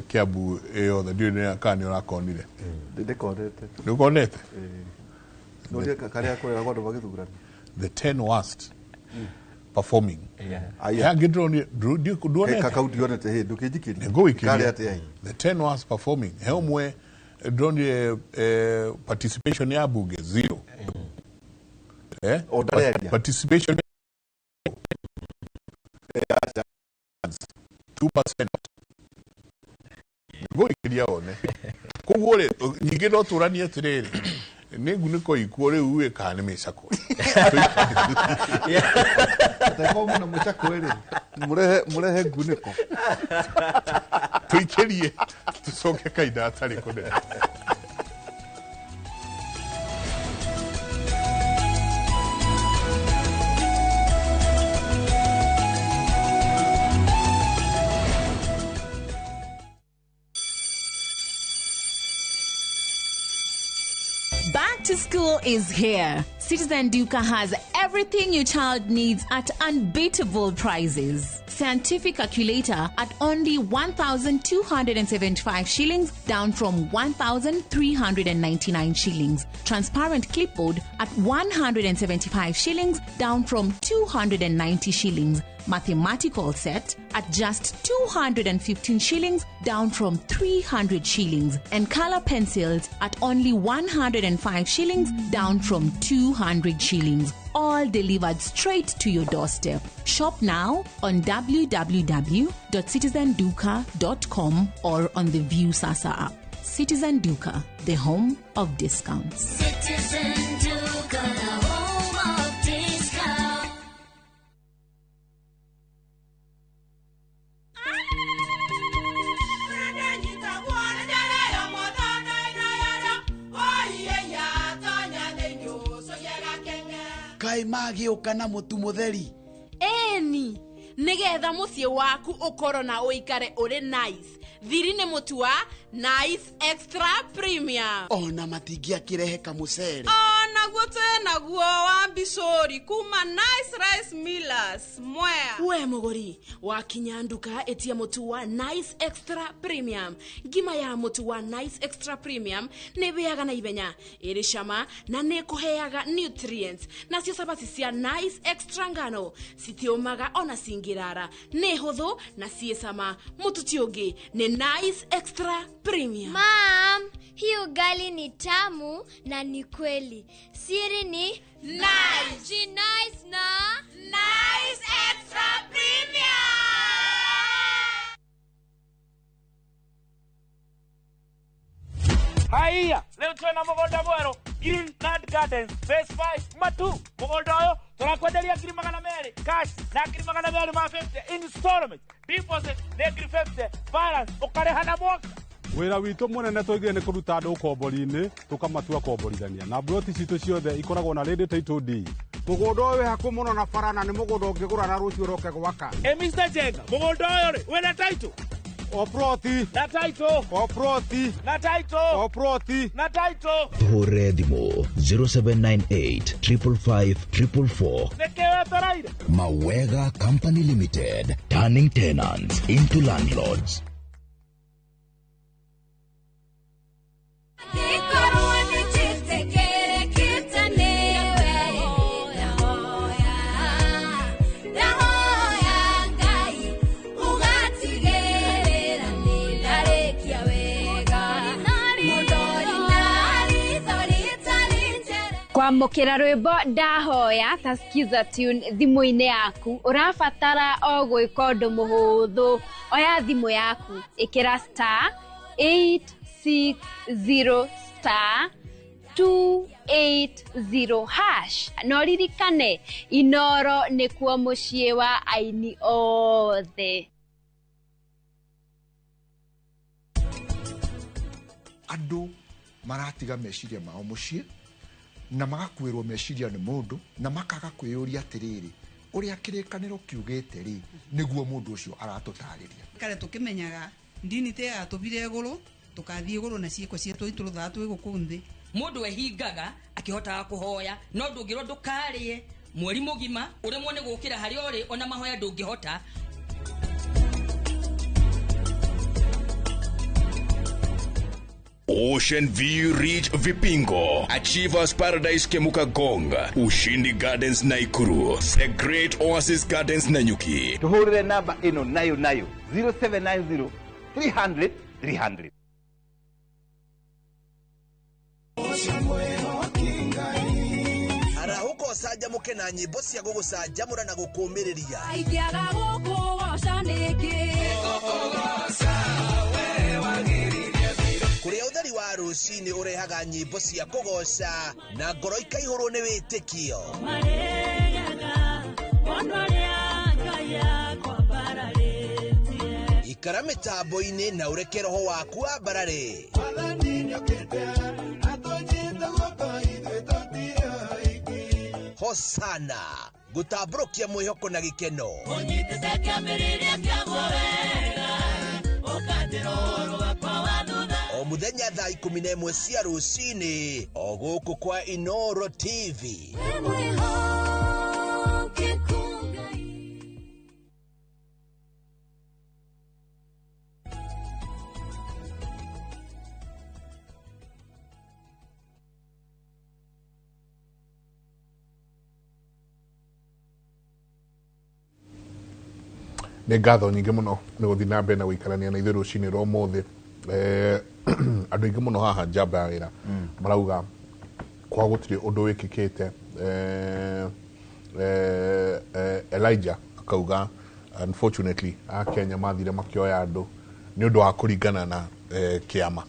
Speaker 3: Kiambu yothe ndiũĩ kana nĩ ũrakonire
Speaker 2: ndĩkonete
Speaker 3: nĩ ũkonete
Speaker 2: ndoria karĩa kũreragwo andũ magĩthurana
Speaker 3: the 10 worst performing ndĩronire nduonete
Speaker 2: kau ndionete hĩ ndũkĩnjikĩria
Speaker 3: ngũgĩkĩria the 10 worst performing he ũmwe ndĩronire participation ya bunge 0 participation 2% ngũgĩkĩria one koguo rĩ nyingĩ no tũranie atĩrĩrĩ nĩ ngunĩko ikuo rĩu ĩ kana nĩ mĩcakwe
Speaker 2: atakorwo mũna mũcakwe rĩ mũrehe ngunĩko
Speaker 3: tũikĩrie tũcoke kahinda gatarĩ kũnene.
Speaker 4: Back to school is here. Citizen Duka has everything your child needs at unbeatable prices. Scientific calculator at only 1,275 shillings, down from 1,399 shillings. Transparent clipboard at 175 shillings, down from 290 shillings. Mathematical set at just 215 shillings, down from 300 shillings. And color pencils at only 105 shillings, down from 200 shillings. All delivered straight to your doorstep. Shop now on www.citizenduka.com or on the Viusasa app. Citizen Duka, the home of discounts.
Speaker 5: Citizen Duka, the home of discounts.
Speaker 6: Kai magĩũka na mũtu mũtheri
Speaker 7: eni nigetha mũciĩ waku ũkorwo na ũikare ũrĩ nice. Thiri nĩ mũtu wa Nice Extra Premium.
Speaker 6: Ona matingĩakĩrehe kamũcere.
Speaker 7: Onaguo twĩ naguo wa mbicũri kuma Nice Rice Millers Mwea. We mũgũri wakinya nduka ĩtia mũtu wa Nice Extra Premium. Ngima ya mũtu wa Nice Extra Premium nĩ ĩhĩaga na ihenya, ĩrĩ cama na nĩ ĩkũheaga nutrients. Nacio cabaci cia Nice Extra ngano citiũmaga ona cingĩrara, nĩ hũthũ na ciĩ cama. Mũtu ti ũngĩ nĩ Nice Extra Premium.
Speaker 8: Mom, hii ugali ni tamu na ni kweli. Siri ni Nice. Nice na
Speaker 7: Nice Extra Premium.
Speaker 9: Haya, leo twena mugunda mweru Green Land Gardens Phase 5 Matu. Mugunda uyu turakwenderia 200,000 cash na 250 installment deposit na 50 balance ukareha na mwaka.
Speaker 10: Wĩra witũ mũnene tũigire nĩ kũruta andũ ũkombori-inĩ tũkamatua komborithania na mburoti citũ ciothe ikoragwo na ready title deed. Mũgũnda ũyũ wĩ hakuhĩ mũno na bara na nĩ mũgũnda ũngĩgũra na rũciũ ũroke gwaka.
Speaker 9: E Mr. Jenga, mũgũnda ũyũ rĩ, wĩna title?
Speaker 10: O ploti.
Speaker 9: Na title.
Speaker 10: O ploti.
Speaker 9: Na title.
Speaker 10: O ploti.
Speaker 9: Na title.
Speaker 11: Tũhũrĩre thimũ 0798 555 444.
Speaker 9: Nĩkĩ wetereire?
Speaker 11: Mawega Company Limited, turning tenants into landlords.
Speaker 12: Kwamũkĩra rwĩmbo ndahoya ta skiza tune thimũ-inĩ yaku ũrabatara o gwĩka ũndũ mũhũthũ. Oya thimũ yaku, ĩkĩra star 860 star 280 hash na ũririkane Inoro nĩkuo mũciĩ wa aini othe.
Speaker 13: Andũ maratiga meciria mao mũciĩ na magakuĩrwo meciria nĩ mũndũ na makaga kwĩyũria atĩrĩrĩ ũrĩa kĩrĩkanĩro kiugĩte rĩ nĩguo mũndũ ũcio aratũtarĩria.
Speaker 14: Kare tũkĩmenyaga ndini te yatũbire igũrũ tũkathiĩ igũrũ na ciĩko cietũ itũrũthaga twĩ gũkũ nthĩ.
Speaker 15: Mũndũ ehingaga akĩhotaga kũhoya no ndũngĩrwo ndũkarĩe mweri mũgima ũremwo nĩ gũkĩra harĩa ũrĩ ona mahoya ndũngĩhota.
Speaker 16: Ocean View Ridge Vipingo, Achievers Paradise Kemuka Gonga, Ushindi Gardens Naikuru, The Great Oasis Gardens Nanyuki.
Speaker 17: Tuhurire namba ino nayo nayo 0790 300 300.
Speaker 18: Arahũka ũcanjamũke na nyĩmbo cia gũgũcanjamũra na gũkũũmĩrĩria.
Speaker 5: Ingĩaga gũkũgoca nĩkĩ?
Speaker 18: Kũrĩa ũtheri wa rũcinĩ ũrehaga nyĩmbo cia kũgoca na ngoro ikaihũrwo nĩ wĩtĩkio. Ikara mĩtambo-inĩ na ũreke roho waku wambarare. Hosana gũtambũrũkia mwĩhoko na gĩkeno. O mũthenya thaa 11 cia rũcinĩ o gũkũ kwa Inoro TV.
Speaker 3: Nĩ ngatho nyingĩ mũno nĩ gũthiĩ na mbere na gũikarania na ithuĩ rũcinĩ rwa ũmũthĩ. Andũ aingĩ mũno haha njamba ya wĩra marauga kwa gũtirĩ ũndũ wĩkĩkĩte. Elijah akauga unfortunately Akenya mathire makĩoya andũ nĩ ũndũ wa kũringana na kĩama.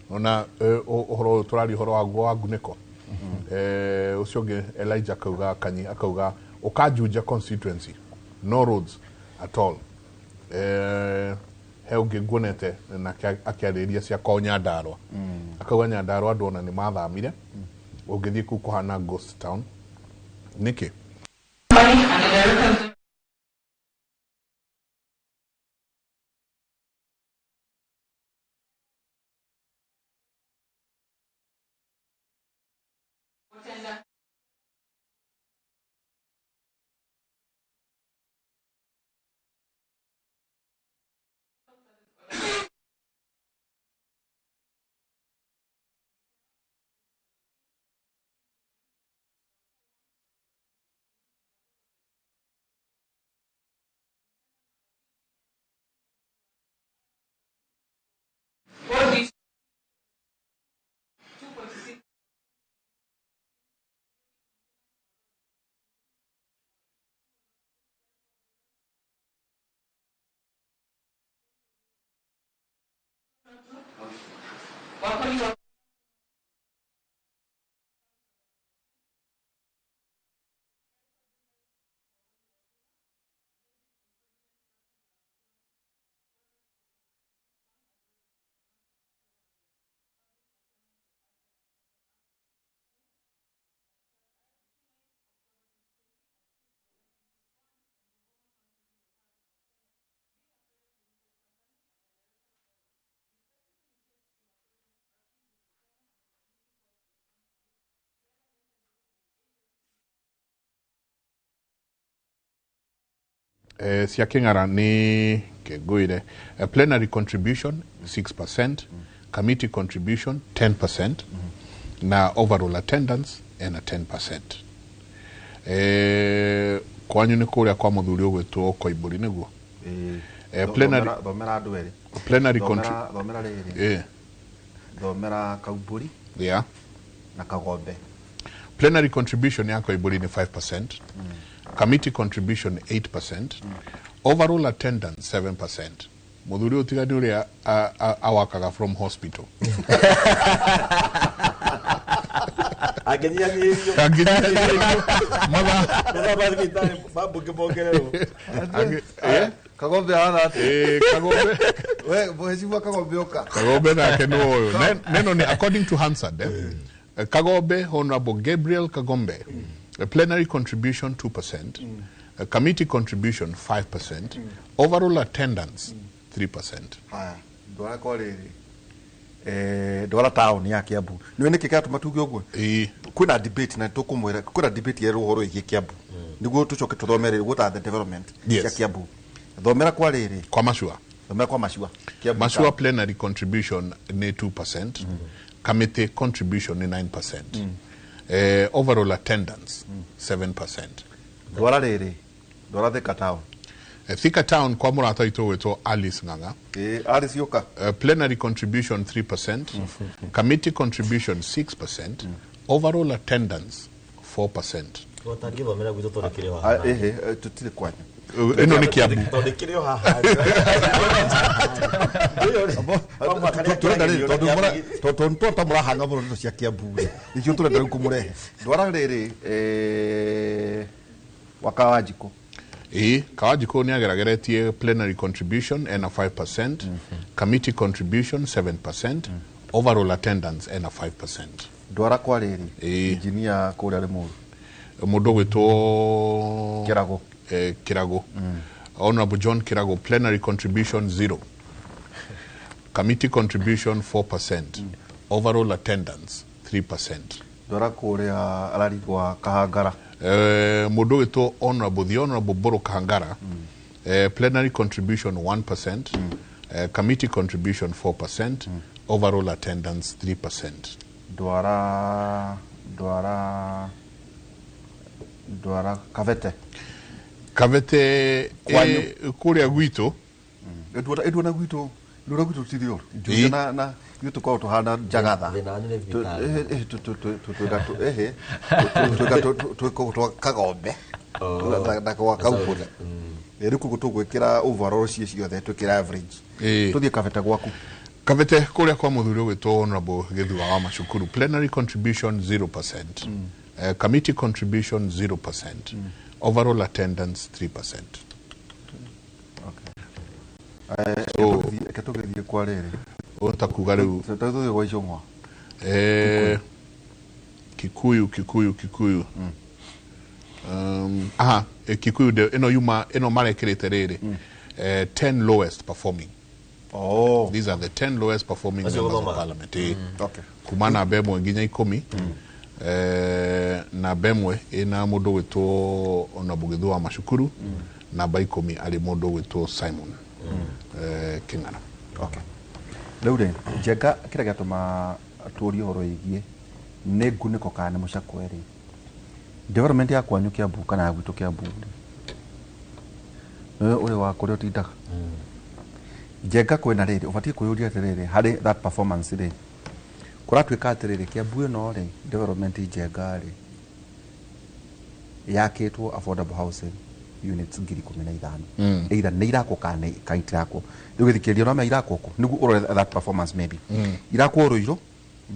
Speaker 3: Ona ũhoro ũyũ tũraria ũhoro waguo wa ngunĩko. Ũcio ũngĩ Elijah akauga Kanyi akauga ũkanjunja constituency no roads at all. He ũngĩ nguonete na akĩarĩrĩria cia kwao Nyandarua. Akauga Nyandarua andũ ona nĩ mathamire. Ũngĩthiĩ kũu kũhana ghost town. Nĩkĩ? Cia King'ara nĩ kengũire plenary contribution 6%, committee contribution 10%, na overall attendance ena 10%. Kwanyu nĩ kũrĩa kwa mũthuri ũgwĩtwo Koimbũri nĩguo? Plenary
Speaker 2: thomera andũ erĩ.
Speaker 3: Plenary
Speaker 2: thomera rĩrĩ. Thomera Kaumbũri.
Speaker 3: Yeah.
Speaker 2: Na Kagombe.
Speaker 3: Plenary contribution ya Koimbũri nĩ 5%. Committee contribution 8%. Overall attendance 7%. Muthuri utiga ni uria awakaga from hospital.
Speaker 19: Anginyanyirio.
Speaker 2: Kagombe hana ati.
Speaker 3: Kagombe.
Speaker 2: We mheshimiwa Kagombe oka.
Speaker 3: Kagombe nake no uyu. Neno ni according to Hansard. Kagombe, Honorable Gabriel Kagombe. Plenary contribution 2%, committee contribution 5%, overall attendance 3%.
Speaker 2: Haya, ndwara kwa riri. Ndwara town ya Kiambu. Niwe niki kiratuma tuge uguo? Kwina debate na tukumwira, kwina debate ya ruhoro igie Kiambu. Niguo tucoke tuthomere what are the development ya Kiambu. Thomera kwa riri.
Speaker 3: Kwa Mashua.
Speaker 2: Thomera kwa Mashua. Kiambu.
Speaker 3: Mashua plenary contribution ni 2%, committee contribution ni 9%. Overall attendance 7%.
Speaker 2: Ndwara riri, ndwara Thika town.
Speaker 3: Thika town kwa murata ito wetwo Alice Ng'ang'a.
Speaker 2: Alice yoka.
Speaker 3: Plenary contribution 3%, committee contribution 6%, overall attendance 4%.
Speaker 19: Utangithomera gwitũ tondũ kĩrĩ o haha.
Speaker 2: Tutire kwanyu.
Speaker 3: Ĩno nĩ Kiambu.
Speaker 19: Tondũ kĩrĩ o haha.
Speaker 2: Turenda rĩrĩ tondũ tondũ mũrahanga mũno ndeto cia Kiambu rĩ nĩkĩo turenda rĩu kũmũrehe. Ndwara rĩrĩ wa Kawanjikũ.
Speaker 3: Kawanjikũ nĩ agerageretie plenary contribution ena 5%, committee contribution 7%, overall attendance ena 5%.
Speaker 2: Ndwara kwa rĩrĩ engineer kũrĩa Limuru.
Speaker 3: Mũndũ ũgwĩtwo
Speaker 2: Kĩrago.
Speaker 3: Kirago. Honorable John Kirago, plenary contribution 0, committee contribution 4%, overall attendance 3%.
Speaker 2: Ndwara kũrĩa ararigwa Kahangara.
Speaker 3: Mũndũ ũgwĩtwo Honorable, the Honorable Boro Kahangara, plenary contribution 1%, committee contribution 4%, overall attendance 3%.
Speaker 2: Ndwara Kavete.
Speaker 3: Kavete kuria gwitũ.
Speaker 2: Ĩndwara gwitũ, ndwara gwitũ ti ũru. Njuge na ithuĩ tũkoragwo tũhana njagatha. Twĩka Kagombe na kwa Kaumbũri. Rĩu koguo tũgwĩkĩra overall ciĩ ciothe twĩkĩra average. Tũthiĩ Kavete gwaku.
Speaker 3: Kavete kuria kwa mũthuri ũgwĩtwo Honorable Gĩthua wa Macukuru, plenary contribution 0%, committee contribution 0%, overall attendance 3%.
Speaker 2: Okay. Tũgĩthiĩ kwa rĩrĩ.
Speaker 3: Ũtakuga rĩu.
Speaker 2: Tũgĩthiĩ gwa Icũng'wa.
Speaker 3: Kikuyu. Kikuyu ĩno yuma ĩno marekĩrĩte rĩrĩ. 10 lowest performing.
Speaker 2: Oh.
Speaker 3: These are the 10 lowest performing members of parliament.
Speaker 2: Okay.
Speaker 3: Kuma namba ĩmwe nginya 10. Namba ĩmwe ĩna mũndũ ũgwĩtwo Honorable Gĩthua wa Macukuru, namba 10 arĩ mũndũ ũgwĩtwo Simon King'ara.
Speaker 2: Okay. Rĩu rĩ, Njenga kĩrĩa gĩatũma tũrie ũhoro wĩgiĩ nĩ ngunĩko kana nĩ mũcakwe rĩ, development ya kwanyu Kiambu kana ya gwitũ Kiambu rĩ, nĩwe ũrĩ wa kũrĩa ũtindaga. Njenga kwĩna rĩrĩ, ũbatiĩ kwĩyũria atĩrĩrĩ harĩ that performance rĩ, kũratuĩka atĩrĩrĩ Kiambu ĩno rĩ, development Njenga rĩ yakĩtwo affordable housing units 15,000. Either nĩ irakwo kana itirakwo. Rĩu gĩthikĩrĩria no irakwo kũ nĩguo ũrore that performance maybe. Irakwo Ruiru,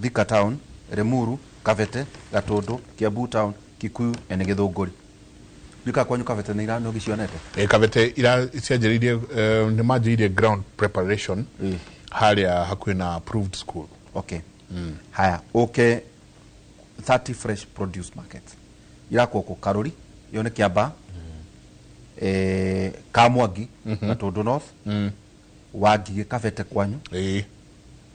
Speaker 2: Thika town, Limuru, Kavete, Gatundu, Kiambu town, Kikuyu and Githunguri. Ndika kwanyu Kavete nĩ ira nĩ ũgĩcionete?
Speaker 3: Kavete ira cianjĩrĩirie nĩ manjĩrĩirie ground preparation harĩa hakuhĩ na approved school.
Speaker 2: Okay. Haya, okay, 30 fresh produce market. Irakwo kũ Karuri, ĩyo nĩ Kiambaa, Kamwangi, Gatundu North, Wangigĩ Kabete kwanyu,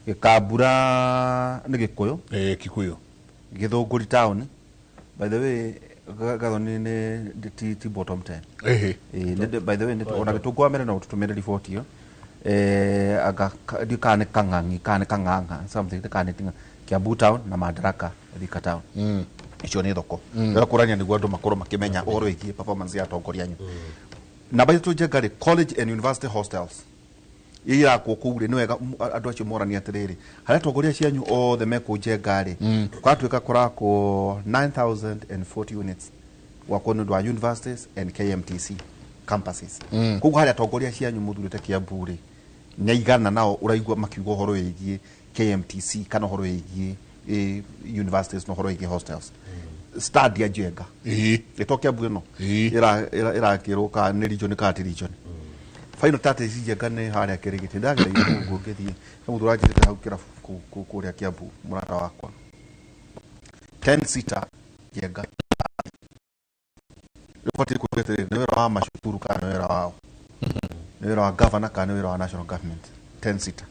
Speaker 2: Gĩkambura nĩ Gĩkũyũ,
Speaker 3: Kikuyu,
Speaker 2: Gĩthũngũri town. By the way, Gathoni nĩ ti bottom 10.
Speaker 3: Ĩhĩ.
Speaker 2: Ĩĩ, by the way, ona gĩtũngũa mbere no tũtũmĩre riboti ĩyo. Anga ndiũ kana nĩ Kang'ang'i kana nĩ Kang'ang'a something kana nĩ Kiambu town na Madaraka Thika town. Icio nĩ thoko. Ndĩrenda kũrania nĩguo andũ makorwo makĩmenya ũhoro wĩgiĩ performance ya atongoria anyu. Namba ithatũ, Njenga rĩ, college and university hostels irakwo kũu rĩ, nĩ wega andũ acio moranie atĩrĩrĩ, harĩa atongoria cianyu othe mekũ Njenga rĩ, kũratuĩka kũrakwo 9040 units gwakwo nĩ ũndũ wa universities and KMTC campuses. Koguo harĩa atongoria cianyu mũthurĩte Kiambu rĩ, nĩ aigana nao ũraigua makiuga ũhoro wĩgiĩ KMTC kana ũhoro wĩgiĩ universities na ũhoro wĩgiĩ hostels? Stadi ya Njenga ĩto Kiambu ĩno ĩrakĩrwo kana nĩ region kana ti region? Final tactics, Njenga, nĩ harĩa Kĩrĩgĩtĩ. Ndagereire kũu ngĩthiĩ, he mũndũ ũranjĩrĩte hau kĩrabu kũrĩa Kiambu, mũrata wakwa. 10 seater Njenga rĩu batiĩ kũria atĩrĩrĩ, nĩ wĩra wa macukuru kana nĩ wĩra wao, nĩ wĩra wa governor kana nĩ wĩra wa national government? 10 seater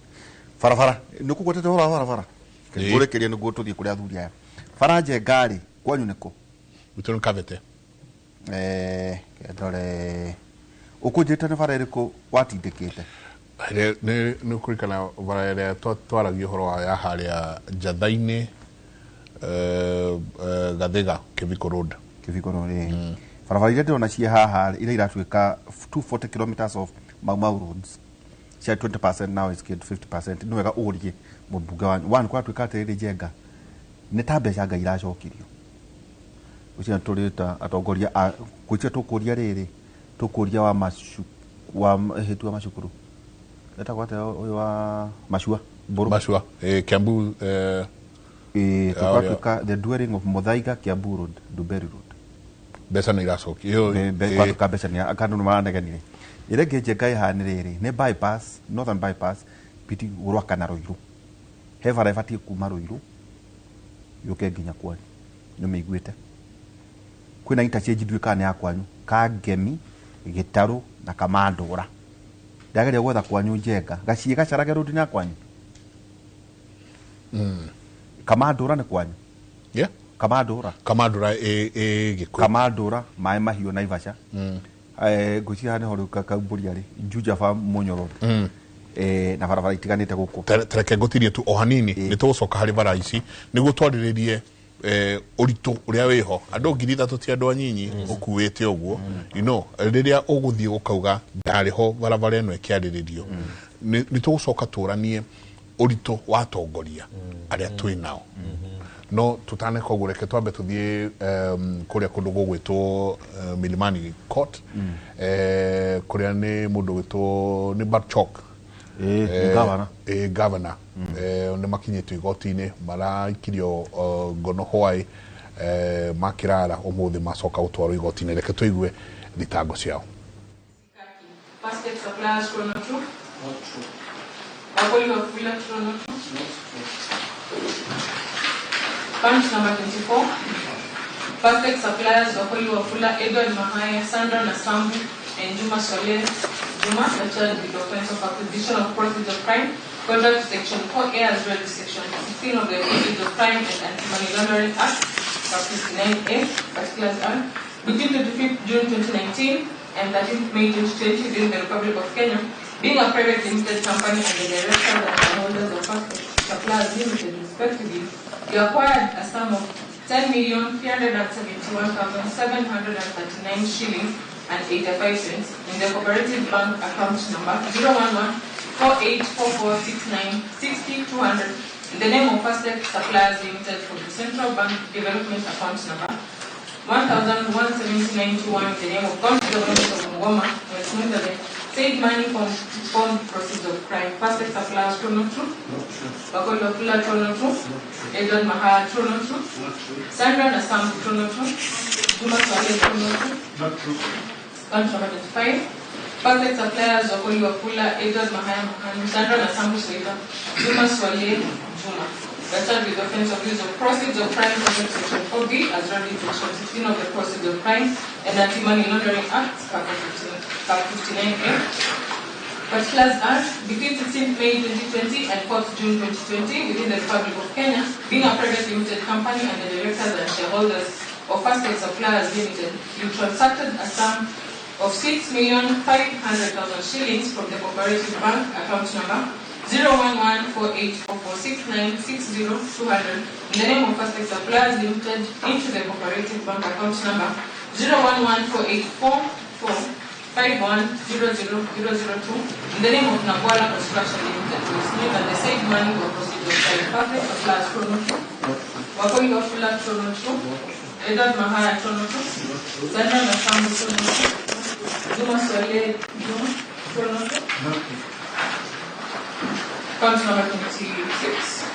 Speaker 2: barabara nĩ ũkũgwetete ũhoro wa barabara. Ngũrĩkĩrie nĩguo tũthiĩ kũrĩ athuri aya. Bara, Njenga rĩ, kwanyu nĩkũ?
Speaker 3: Gwitũ nĩ Kabete.
Speaker 2: Ndore ũkũnjĩte nĩ bara ĩrĩkũ watindĩkĩte?
Speaker 3: Nĩ kũririkana bara ĩrĩa twaragia ũhoro wa ya harĩa Njatha-inĩ, Gathiga, Kĩbiko Road.
Speaker 2: Kĩbiko Road, ĩĩ. Barabara iria ndĩrona ciĩ haha rĩ, iria iratuĩka 240 kilometers of Mau Mau roads cia 20%, now is 50%. Nĩ wega ũrie mũmbunge wanyu one kũratuĩka atĩrĩrĩ, Njenga, nĩ ta mbeca Ngai iracokirio ũcio tũrĩ ta atongoria a gwĩtia. Tũkũria rĩrĩ, tũkũria wa macu wa hĩtu wa macukuru etagwo atĩa, ũyũ wa Macua Mbũrũ.
Speaker 3: Macua, Kiambu.
Speaker 2: Ĩĩ, tũgatuĩka the dwelling of Muthaiga, Kiambu Road, Ndumberi Road.
Speaker 3: Mbeca nĩ iracokio.
Speaker 2: Kwatuĩka mbeca nĩ andũ nĩ maranegenire. Ĩrĩa ĩngĩ, Njenga, ĩhaha nĩ rĩrĩ, nĩ bypass, northern bypass piti Rwaka na Ruiru. He bara ĩbatiĩ kuma Ruiru yũke nginya kwanyu, nĩ ũmĩiguĩte? Kwĩna interchange, ndiũĩ kana nĩ ya kwanyu, Kangemi, Gĩtarũ na Kamandũra. Ndageria gwetha kwanyu, Njenga, gaciĩ gacarage road nĩ ya kwanyu? Kamandũra nĩ kwanyu?
Speaker 3: Yeah.
Speaker 2: Kamandũra.
Speaker 3: Kamandũra ĩ Gĩkũyũ.
Speaker 2: Kamandũra, Maĩ Mahiũ, Naivasha. Ngwĩciria haha nĩho rĩu kaumbũria rĩ Juja Farm, Munyo Road. Na barabara itiganĩte gũkũ.
Speaker 3: Tereke ngũtirie tu o hanini, nĩ tũgũcoka harĩ bara ici nĩguo twarĩrĩrie ũritũ ũrĩa wĩho. Andũ 3,000 ti andũ anyinyi ũkuĩte ũguo. Rĩrĩa ũgũthiĩ gũkauga ndarĩ ho barabara ĩno ĩkĩarĩrĩrio, nĩ tũgũcoka tũranie ũritũ wa atongoria arĩa twĩ nao. No tũtaneka ũguo, reke twambe tũthiĩ kũrĩa kũndũ gũgwĩtwo Milimani Court, kũrĩa nĩ mũndũ ũgwĩtwo nĩ Barchok.
Speaker 2: Nĩ governor.
Speaker 3: Governor. Nĩ makinyĩtio igoti-inĩ, maraikirio ngono hwaĩ, makĩrara ũmũthĩ macoka gũtwarwo igoti-inĩ. Reke tũigue thitango ciao.
Speaker 20: Basket suppliers, true or not true? Not true. Wakoli Wafula, true or not true? Not true. Punch number 24. Basket suppliers, Wakoli Wafula, Edward Mahaya, Sandra Nasambu, and Juma Soleh Juma are charged with the offense of acquisition of proceeds of crime, contrary to Section 4A as well as Section 16 of the Proceeds of Crime and Anti-Money Laundering Act, Cap 59A, particulars are between 25th June 2019 and 13th May 2020 within the Republic of Kenya, being a private limited company and the directors and shareholders of First Suppliers Limited, respectively, they acquired a sum of 10,371,739 shillings and 85 cents in the cooperative bank account number 011 484469 60 200 in the name of First Suppliers Limited for the Central Bank Development Account number 117921 in the name of County Government of Bungoma, Westminster. Said money from proceeds of crime. First Suppliers, true or not true? Not true. Wakoli Wafula, true or not true? Edward Mahaya, true or not true? Not true. Sandra Nasam, true or not true? Juma Swaleh, true or not true? Not true. Count number 25. Perfect Suppliers, Wakoli Wafula, Edward Mahaya Mahanu, Sandra Nasambu Soita, Juma Swaleh Juma. They are charged with the offense of use of proceeds of crime under Section 4B as read in Section 16 of the Proceeds of Crime and Anti-Money Laundering Act, Cap 59A. Particulars are between 16th May 2020 and 4th June 2020 within the Republic of Kenya, being a private limited company and the directors and shareholders of First Aid Suppliers Limited, you transacted a sum of 6,500,000 shillings from the Cooperative Bank account number 01148446960 in the name of First Aid Suppliers Limited into the Cooperative Bank account number 0114844510002 in the name of Nabwala Construction Limited, to estimate that the said money was proceeded by First Aid Suppliers Toronto, Wakoi Wafula Toronto, Edward Mahaya Toronto, Sandra Nasambu Toronto, Juma Swale Juma Toronto. Count number 26.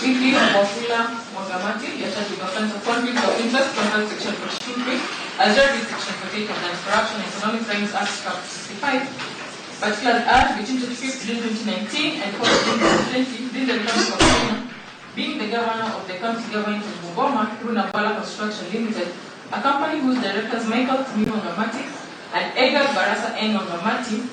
Speaker 20: Weekly Wafula Wangamati, you are charged with offense of conflict of interest, contract section 42.3, as read with section 48 of the Anti-Corruption and Economic Crimes Act, Chapter 65. Particulars are between 25th June 2019 and 4th June 2020, within the Republic of Kenya, being the governor of the county government of Bungoma through Nabwala Construction Limited, a company whose directors Michael Timi Wangamati and Edward Barasa N. Wangamati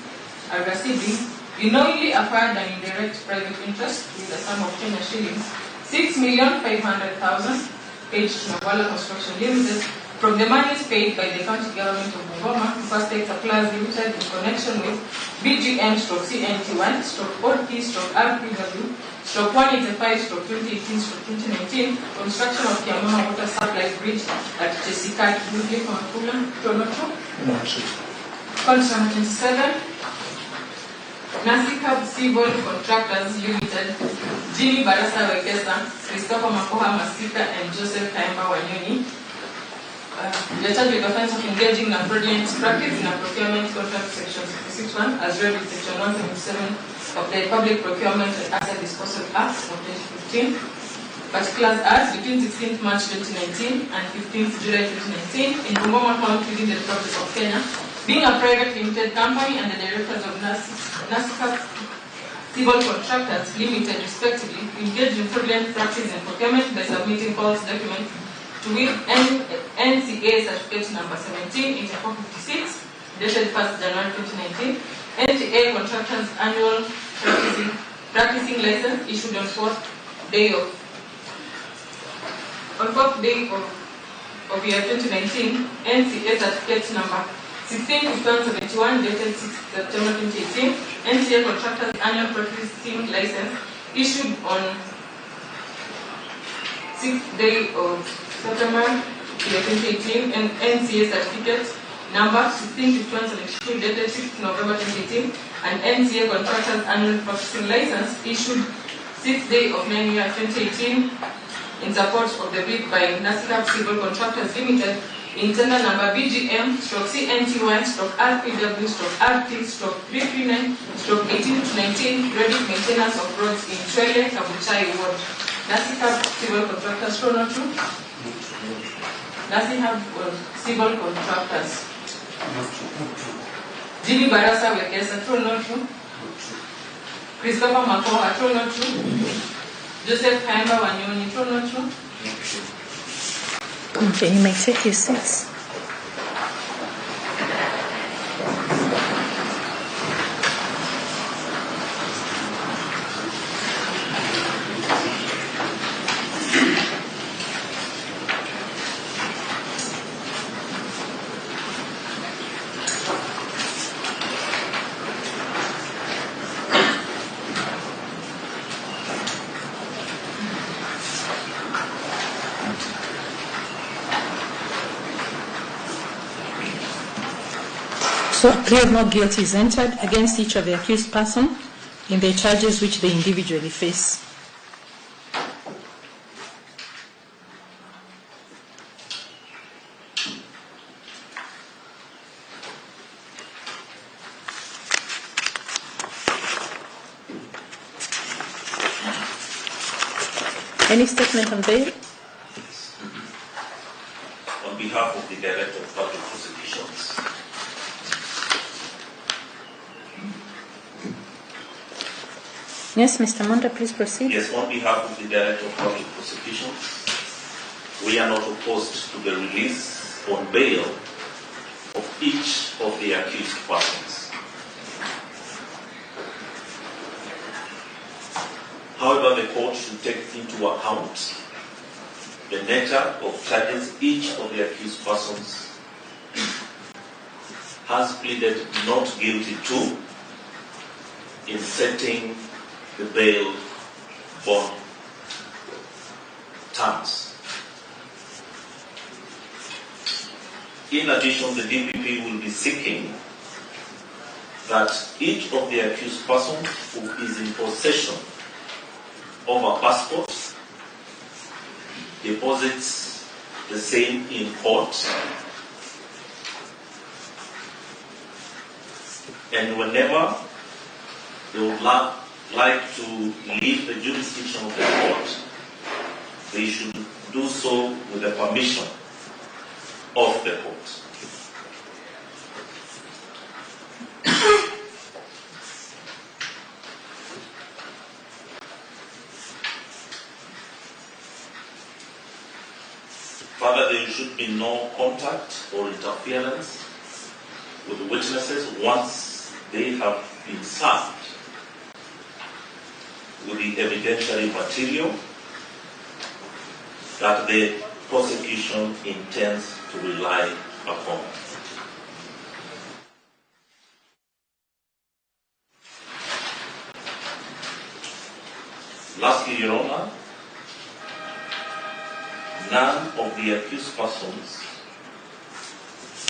Speaker 20: are receiving, you knowingly acquired an indirect private interest with the sum of Kenya shillings 6,500,000 paid to Nabwala Construction Limited from the monies paid by the county government of Bungoma to First Aid Suppliers Limited in connection with BGM/CNT1/OP/RPW/185/2018/2019 construction of Kiamama Water Supply Bridge at Chesikaki, Wycliffe Wafula, Toronto. Count number 27. Nasikab Civil Contractors Limited, Jimmy Barasa Wekesa, Christopher Makoha Masika, and Joseph Kaemba Wanyonyi. You are charged with offense of engaging in a fraudulent practice in a procurement contract section 66.1 as read with section 177 of the Public Procurement and Asset Disposal Act of 2015. Particulars as between 16th March 2019 and 15th July 2019 in Bungoma County within the Republic of Kenya, being a private limited company and the directors of Nasikab Civil Contractors Limited, respectively, engaged in fraudulent practice and procurement by submitting false documents to with NCA certificate number 17-8456, dated 1st January 2019, NCA Contractors Annual Practicing License issued on 4th day of year 2019, NCA certificate number 16-5171, dated 6 September 2018, NCA Contractors Annual Practicing License issued on 6th day of September 2018, and NCA certificate number 16-5172, dated 6th November 2018, and NCA Contractors Annual Practicing License issued 6th day of 9 year 2018 in support of the bid by Nasikab Civil Contractors Limited in tender number BGM/CNT1/RPW/RT/339/18-19 ready maintenance of roads in Chwele, Kabuchai Ward. Nasikab Civil Contractors, true or not true? Nasikab Civil Contractors. Jimmy Barasa Wekesa, true or not true? Christopher Makoha, true or not true? Joseph Kaemba Wanyonyi, true or not true?
Speaker 21: Okay, you may take your seats. So a plea of not guilty is entered against each of the accused person in the charges which they individually face. Any statement on bail?
Speaker 22: Yes. On behalf of the Director of Public Prosecutions,
Speaker 21: Yes, Mr. Monda, please proceed.
Speaker 22: Yes, on behalf of the Director of Public Prosecutions, we are not opposed to the release on bail of each of the accused persons. However, the court should take into account the nature of charges each of the accused persons has pleaded not guilty to in setting the bail bond terms. In addition, the DPP will be seeking that each of the accused persons who is in possession of a passport deposits the same in court, and whenever they would like to leave the jurisdiction of the court, they should do so with the permission of the court. Further, there should be no contact or interference with witnesses once they have been served with the evidentiary material that the prosecution intends to rely upon. Lastly, Your Honor, none of the accused persons,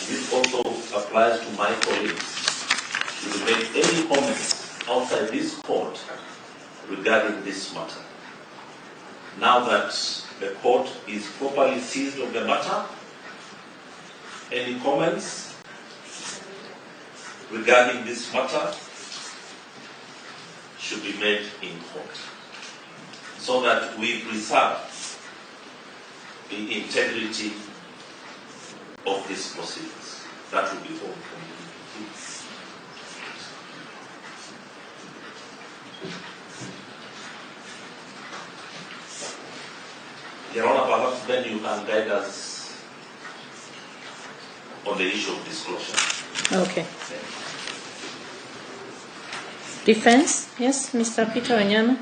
Speaker 22: this also applies to my colleagues, should make any comments outside this court regarding this matter. Now that the court is properly seized of the matter, any comments regarding this matter should be made in court, so that we preserve the integrity of these proceedings. That will be all from me. Your Honor, perhaps then you can guide us on the issue of disclosure.
Speaker 21: Okay. Defense? Yes, Mr. Peter Onyama?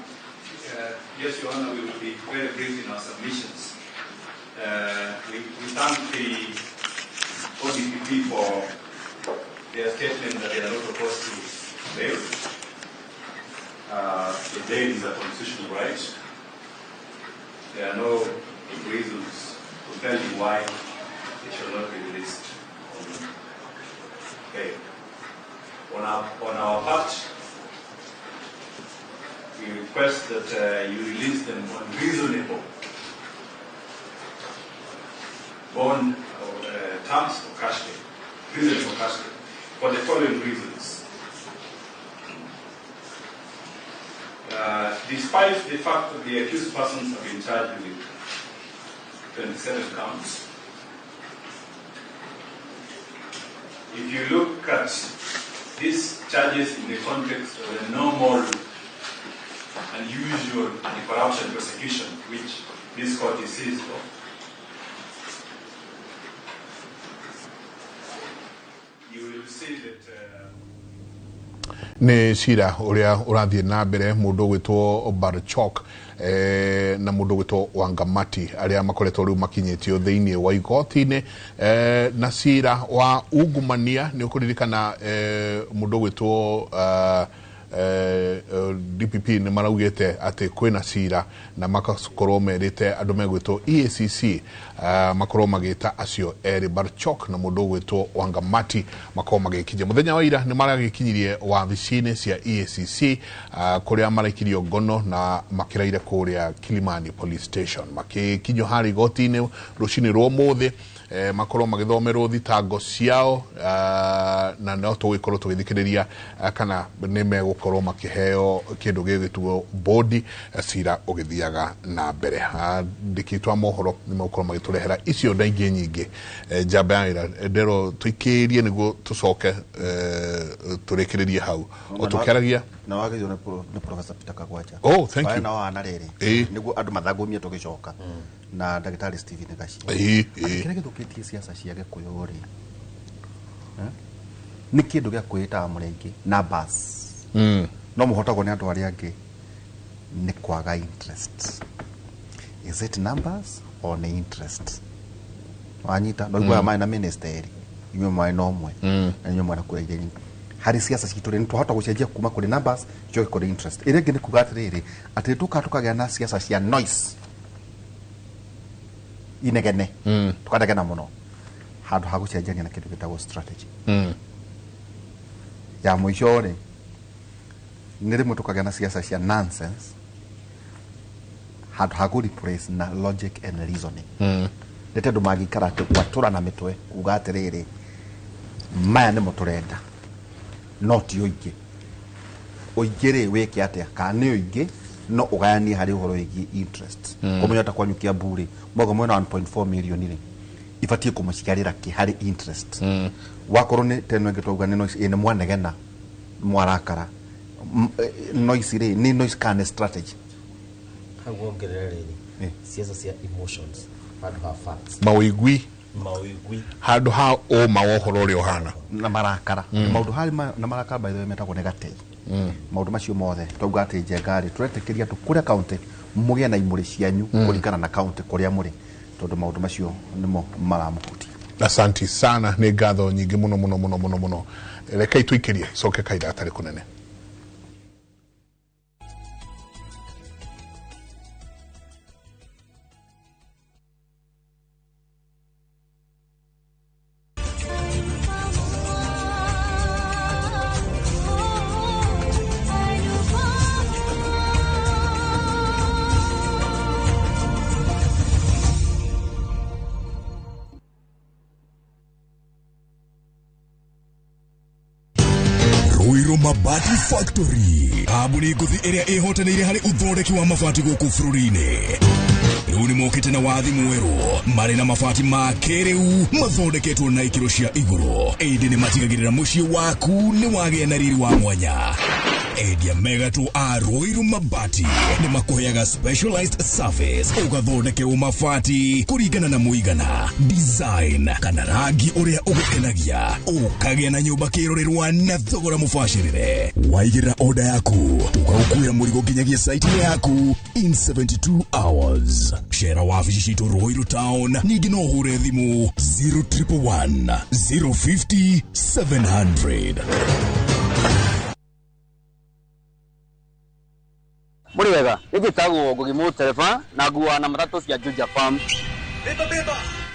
Speaker 1: Yes, Your Honor, we will be very brief in our submissions. We thank the ODPP for their statement that they are not opposed to bail. The bail is a constitutional right. There are no reasons compelling why they shall not be released on bail. On our part, we request that you release them on reasonable bond or terms for cash bail, reasonable cash bail, for the following reasons. Despite the fact that the accused persons have been charged with 27 counts, if you look at these charges in the context of the normal and usual anti-corruption prosecution, which this court is seized of, you will see that
Speaker 3: nä cira å rä a å rathiä na mbere må ndå gwä two Barchok na må ndå gwä two Wangamati arä a makoretwo rä u makinyä tio thä inä wa igoti-inä na cira wa ungumania nä å kå ririkana må ndå gwä two DPP nä maraugä te atä kwä cira na makakorwo merä te andå megwä two EACC makorwo magä ta acio erä Barchok na må ndå gwä two Wangamati makorwo magä kinyia må thenya wa ira nä maragä kinyirie wabici-inä cia EACC kå rä a maraikirio ngono na makä raire kå rä a Kilimani Police Station makä kinyio harä igoti-inä rå cinä rwa må thä makorwo magithomerwo thitango ciao na no tũgĩkorwo tũgĩthikĩrĩria kana nĩ megũkorwo makĩheo kĩndũ gĩgĩtuo bodi cira ũgĩthiaga na mbere. Andĩki twa mohoro nĩ megũkorwo magĩtũrehera icio na ingĩ nyingĩ. Njamba ya wĩra ndero tũikĩrie nĩguo tũcoke tũrĩkĩrĩrie hau o tũkĩaragia
Speaker 2: na wagĩrĩirwo nĩ Professor Peter Kagwaja.
Speaker 3: Oh, thank you.
Speaker 2: Na wana rĩrĩ nĩguo andũ mathagũmie tũgĩcoka na ndagĩtarĩ Stephen Gaci. Kĩrĩa gĩthũkĩtie siasa cia Gĩkũyũ rĩ nĩ kĩndũ gĩa kwĩĩtaga mũrengĩ numbers. No mũhotagwo nĩ andũ arĩa angĩ nĩ kwaga interest. Is it numbers On interest wanyita no igua maĩ na minister eri inyuĩ maĩ no ũmwe na inyuĩ mwena kura iria nyingĩ harĩ ciaca citũ rĩ nĩtwahota gũcenjia kuma kũrĩ numbers coke kũrĩ interest. Ĩrĩa ĩngĩ nĩ kuga atĩrĩrĩ atĩ tũka tũkagĩa na ciaca cia noise inegene tũkanegena mũno handũ ha gũcenjania na kĩndũ gĩtagwo strategy. Ya mũico rĩ nĩ rĩmwe tũkagĩa na ciaca cia nonsense handũ ha kũ replace na logic and reasoning. Nĩ tondũ mangĩikara atĩ gwatũra na mĩtwe kuga atĩrĩrĩ maya nĩmo tũrenda no ti ũingĩ ũingĩ rĩ wĩke atĩa kana nĩ ũingĩ no ũgayanie harĩ ũhoro wĩgiĩ interest. Kũmenya ta kwanyu Kiambu rĩ mwauga mwena 1.4 million rĩ ibatiĩ kũmũciarĩra kĩ harĩ interest. Wakorwo nĩ teno ĩngĩ twauga nĩ noise ĩ nĩ mwanegena mwarakara noise rĩ nĩ noise kana nĩ strategy.
Speaker 19: Hau wongerere rĩrĩ ciaca cia emotions handũ ha facts
Speaker 3: mawĩigwi
Speaker 19: mawĩigwi
Speaker 3: handũ ha ũma wa ũhoro ũrĩa ũhana
Speaker 2: na marakara. Maũndũ harĩ na marakara by the way metagwo nĩ gatei. Maũndũ macio mothe twauga atĩ Njenga rĩ tũretĩkĩria andũ kũrĩa county mũgĩe na imũrĩ cianyu kũringana na county kũrĩa mũrĩ tondũ maũndũ macio nĩmo maramũhutia.
Speaker 3: Asanti sana nĩ ngatho nyingĩ mũno mũno mũno mũno mũno. Rekei tũikĩrie coke kahinda gatarĩ kũnene.
Speaker 16: Mabati Factory kambuni ngũthi ĩrĩa ĩhotanĩire harĩ ũthondeki wa mabati gũkũ bũrũri-inĩ rĩu nĩ mokĩte na wathi mwerũ marĩ na mabati ma kĩrĩu mathondeketwo na ikĩro cia igũrũ ĩndĩ nĩ matigagĩrĩra mũciĩ waku nĩ wagĩa na riri wa mwanya. Endia megatũ a Ruiru Mabati nĩ makũheaga specialized service ũgathondekerwo mabati kũringana na mũigana design kana rangi ũrĩa ũgũkenagia ũkagĩa na nyũmba kĩrorerwa na thogora mũbacĩrĩre. Waigĩrĩra order yaku tũgagũkuĩra mũrigo nginyagia site yaku in 72 hours. Cera wabici citũ Ruiru Town ningĩ no ũhũre thimũ 0111 050 700.
Speaker 4: Muri wega nĩnjĩtagwo Ngugi Mũtereba na nguaga na matatũ cia Juja Farm.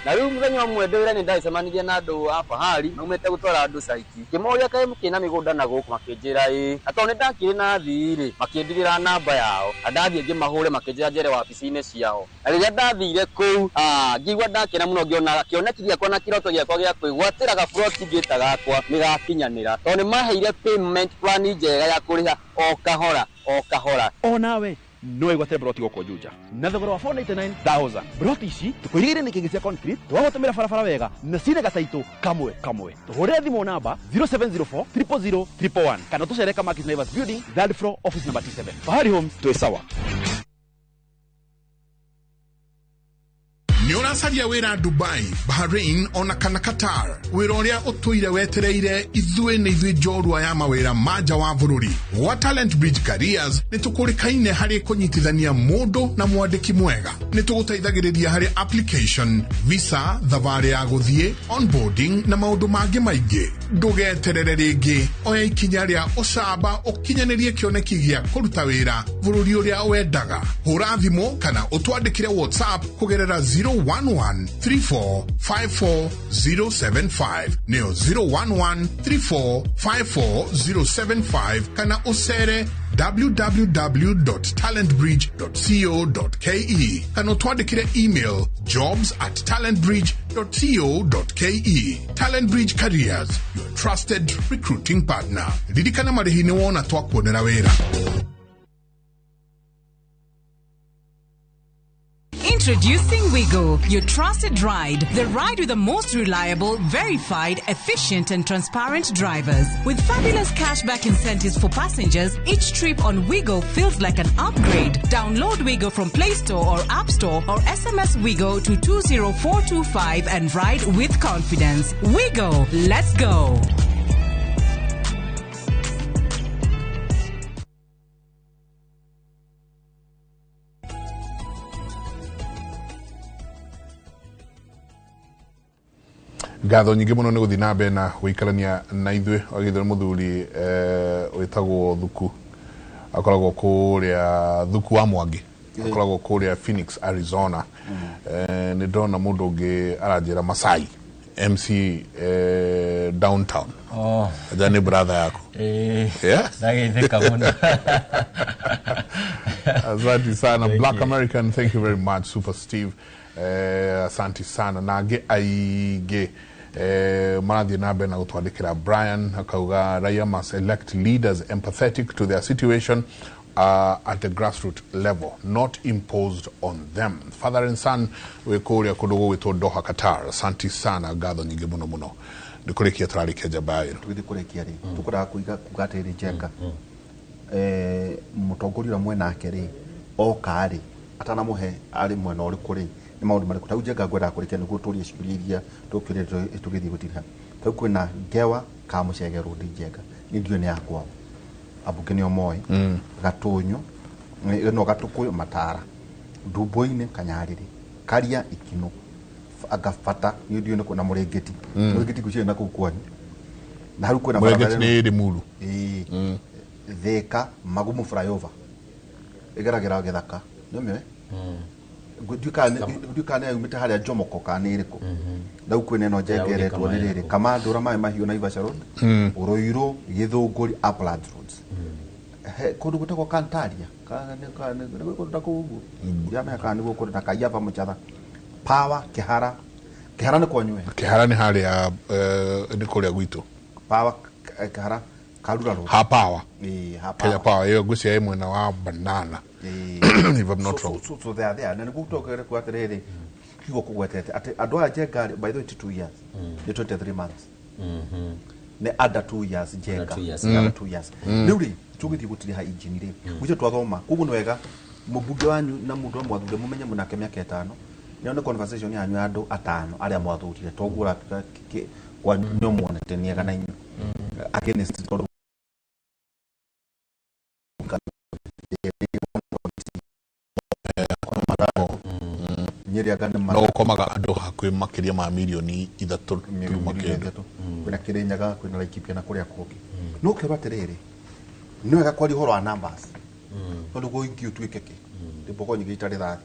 Speaker 4: Na rĩu mũthenya ũmwe ndĩ wĩra nĩ ndacemanirie na andũ a Fahari maumĩte gũtwara andũ caiti ngĩmoria kaĩ mũkĩna mĩgũnda na gũkũ makĩnjĩra ĩĩ na tondũ nĩ ndakĩrĩ na thii rĩ makĩndigĩra namba yao na ndathiĩ ngĩmahũre makĩnjĩra njere wabici-inĩ ciao na rĩrĩa ndathire kũu ngĩigua ndakena mũno ngĩona kĩoneki gĩakwa na kĩroto gĩakwa gĩa kwĩgwatĩra gaburoti ngĩta gakwa nĩ gakinyanĩra tondũ nĩ maheire payment plan njega ya kũrĩha o kahora o kahora.
Speaker 6: Onawe no wĩgwatĩre broti gũkũ Juja na thogora wa 499,000. Broti ici tũkũirigĩire nĩ kĩngĩ cia concrete twagũtũmĩra barabara wega na cina gataitũ kamwe kamwe. Tũhũrĩre thimũ namba 0704 000 111 kana tũcere Kamakis Naivas Building third floor office number T7. Fahari Homes twĩ sawa.
Speaker 3: Nĩ ũracaria wĩra Dubai, Bahrain ona kana Qatar wĩra ũrĩa ũtũire wetereire ithuĩ nĩ ithuĩ njorua ya mawĩra ma nja wa bũrũri. Gwa Talent Bridge Careers nĩ tũkũrĩkaine harĩ kũnyitithania mũndũ na mwandĩki mwega. Nĩ tũgũteithagĩrĩria harĩ application, visa, thabarĩ ya gũthiĩ, onboarding na maũndũ mangĩ maingĩ. Ndũgeterere rĩngĩ, oya ikinya rĩa ũcamba ũkinyanĩrie kĩoneki gĩa kũruta wĩra bũrũri ũrĩa wendaga. Hũra thimũ kana ũtwandĩkĩre WhatsApp kũgerera 011 34 54 075 neo 011 34 54 075 kana usere www.talentbridge.co.ke kana utwandikire email jobs@talentbridge.co.ke. Talent Bridge Careers, your trusted recruiting partner. Ririkana marĩhi nĩ wona twakuonera wĩra.
Speaker 23: Introducing Wigo, your trusted ride. The ride with the most reliable, verified, efficient and transparent drivers. With fabulous cashback incentives for passengers, each trip on Wigo feels like an upgrade. Download Wigo from Play Store or App Store or SMS Wigo to 20425 and ride with confidence. Wigo, let's go.
Speaker 3: Ngatho nyingĩ mũno nĩ gũthiĩ na mbere na gũikarania na ithuĩ. Wagithwo nĩ mũthuri wĩtagwo Thuku, akoragwo kũrĩa Thuku wa Mwangi, akoragwo kũrĩa Phoenix, Arizona. Nĩ ndona mũndũ ũngĩ aranjĩra Masai MC downtown.
Speaker 7: Oh.
Speaker 3: Aja nĩ brother yaku. Yeah?
Speaker 7: Ndageithĩka mũno.
Speaker 3: Asante sana.
Speaker 7: Thank
Speaker 3: Black
Speaker 7: you.
Speaker 3: American, thank you very much. Super Steve, asante sana. Na angĩ aingĩ marathiĩ na mbere na gũtwandĩkĩra. Brian akauga raia must elect leaders empathetic to their situation at the grassroots level, not imposed on them. Father and son wĩ kũrĩa kũndũ gũgwĩtwo Doha, Qatar, asante sana. Ngatho nyingĩ mũno mũno. Nĩ kũrĩkia tũrarĩkia njamba ya wĩra.
Speaker 2: Tũgĩthiĩ kũrĩkia rĩ, tũkwendaga kuiga kuga atĩrĩrĩ, Njenga, mũtongoria ũrĩa mwenake rĩ, oka rĩ, atanamũhe arĩ mwena ũrĩkũ rĩ, nĩ maũndũ marĩkũ ta rĩu Njenga ngwendaga kũrĩkia nĩguo tũrie ciũria iria tũkĩũria tũgĩthiĩ gũtiriha. Ta rĩu kwĩna Ngewa Kamũcege Road, Njenga, niĩ ndiũĩ nĩ ya kwao, ambunge nĩo moĩ. Gatũnyũ no Gatũkũyũ, Matara, Ndumbo-inĩ, Kanyarĩrĩ, Karia, Ikinũ, anga Bata, niĩ ndiũĩ nĩ kũ, na Mũrĩngĩti. Mũrĩngĩti ngwĩciria na kũu kwanyu na hau kwĩna
Speaker 3: Mũrĩngĩti
Speaker 2: barabara
Speaker 3: nĩ Limuru.
Speaker 2: Ĩĩ. Thika, Magumu flyover ĩgeragĩra gĩthaka, nĩ ũmĩũĩ? Ndiũĩ kana nĩ yumĩte harĩa Jomoko kana nĩ ĩrĩkũ. Rĩu kwĩna ĩno njengeretwo nĩ rĩrĩ Kamandũra, Maĩ Mahiũ, Naivasha Road, Ũrũirũ, Gĩthũngũri, Uplands Roads. He kũndũ gwĩtagwo Kantaria. Nĩ kũndũ ta kũu ũguo, ndiramenya kana nĩguo kũndũ ta Kaiyaba, Mũchatha, Power, Kĩhara. Kĩhara nĩ kwanyu we?
Speaker 3: Kĩhara nĩ harĩa nĩ kũrĩa gwitũ.
Speaker 2: Power, Kĩhara, Karura Road.
Speaker 3: Ha Power.
Speaker 2: Ĩĩ, ha
Speaker 3: Kenya
Speaker 2: Power.
Speaker 3: Power ĩyo ngwĩciria ĩ mwena wa Banana, if I'm not wrong.
Speaker 2: So they are there na nĩguo tũkere kuga atĩrĩrĩ, kiugo kũgwetete atĩ andũ aya Njenga rĩ, by the way, ti 2 years, nĩ 23 months, nĩ under 2 years, Njenga.
Speaker 19: Under 2 years.
Speaker 2: Under 2 years. Rĩu rĩ, tũgĩthiĩ gũtiriha injini rĩ, gũcio twathoma koguo nĩ wega mũmbunge wanyu na mũndũ ũrĩa mwathure mũmenye mũnake mĩaka 5, nĩyo nĩ conversation yanyu ya andũ atano arĩa mwathurire, toguo ũratuĩka kwanyu nĩ ũmuonete nĩ ega na inyuĩ against, tondũ Nyeri anga nĩ
Speaker 3: No ũkomaga andũ hakuhĩ makĩria ma mirioni 3 turuma kĩndũ.
Speaker 2: 3. Kwĩna Kĩrĩnyaga, kwĩna Laikipia na kũrĩa kũngĩ. No ũkĩrwo atĩrĩrĩ, nĩ wega kwaria ũhoro wa numbers, tondũ gũingĩ ũtuĩke kĩ ndĩmbogo nyingĩ itarĩ thathi,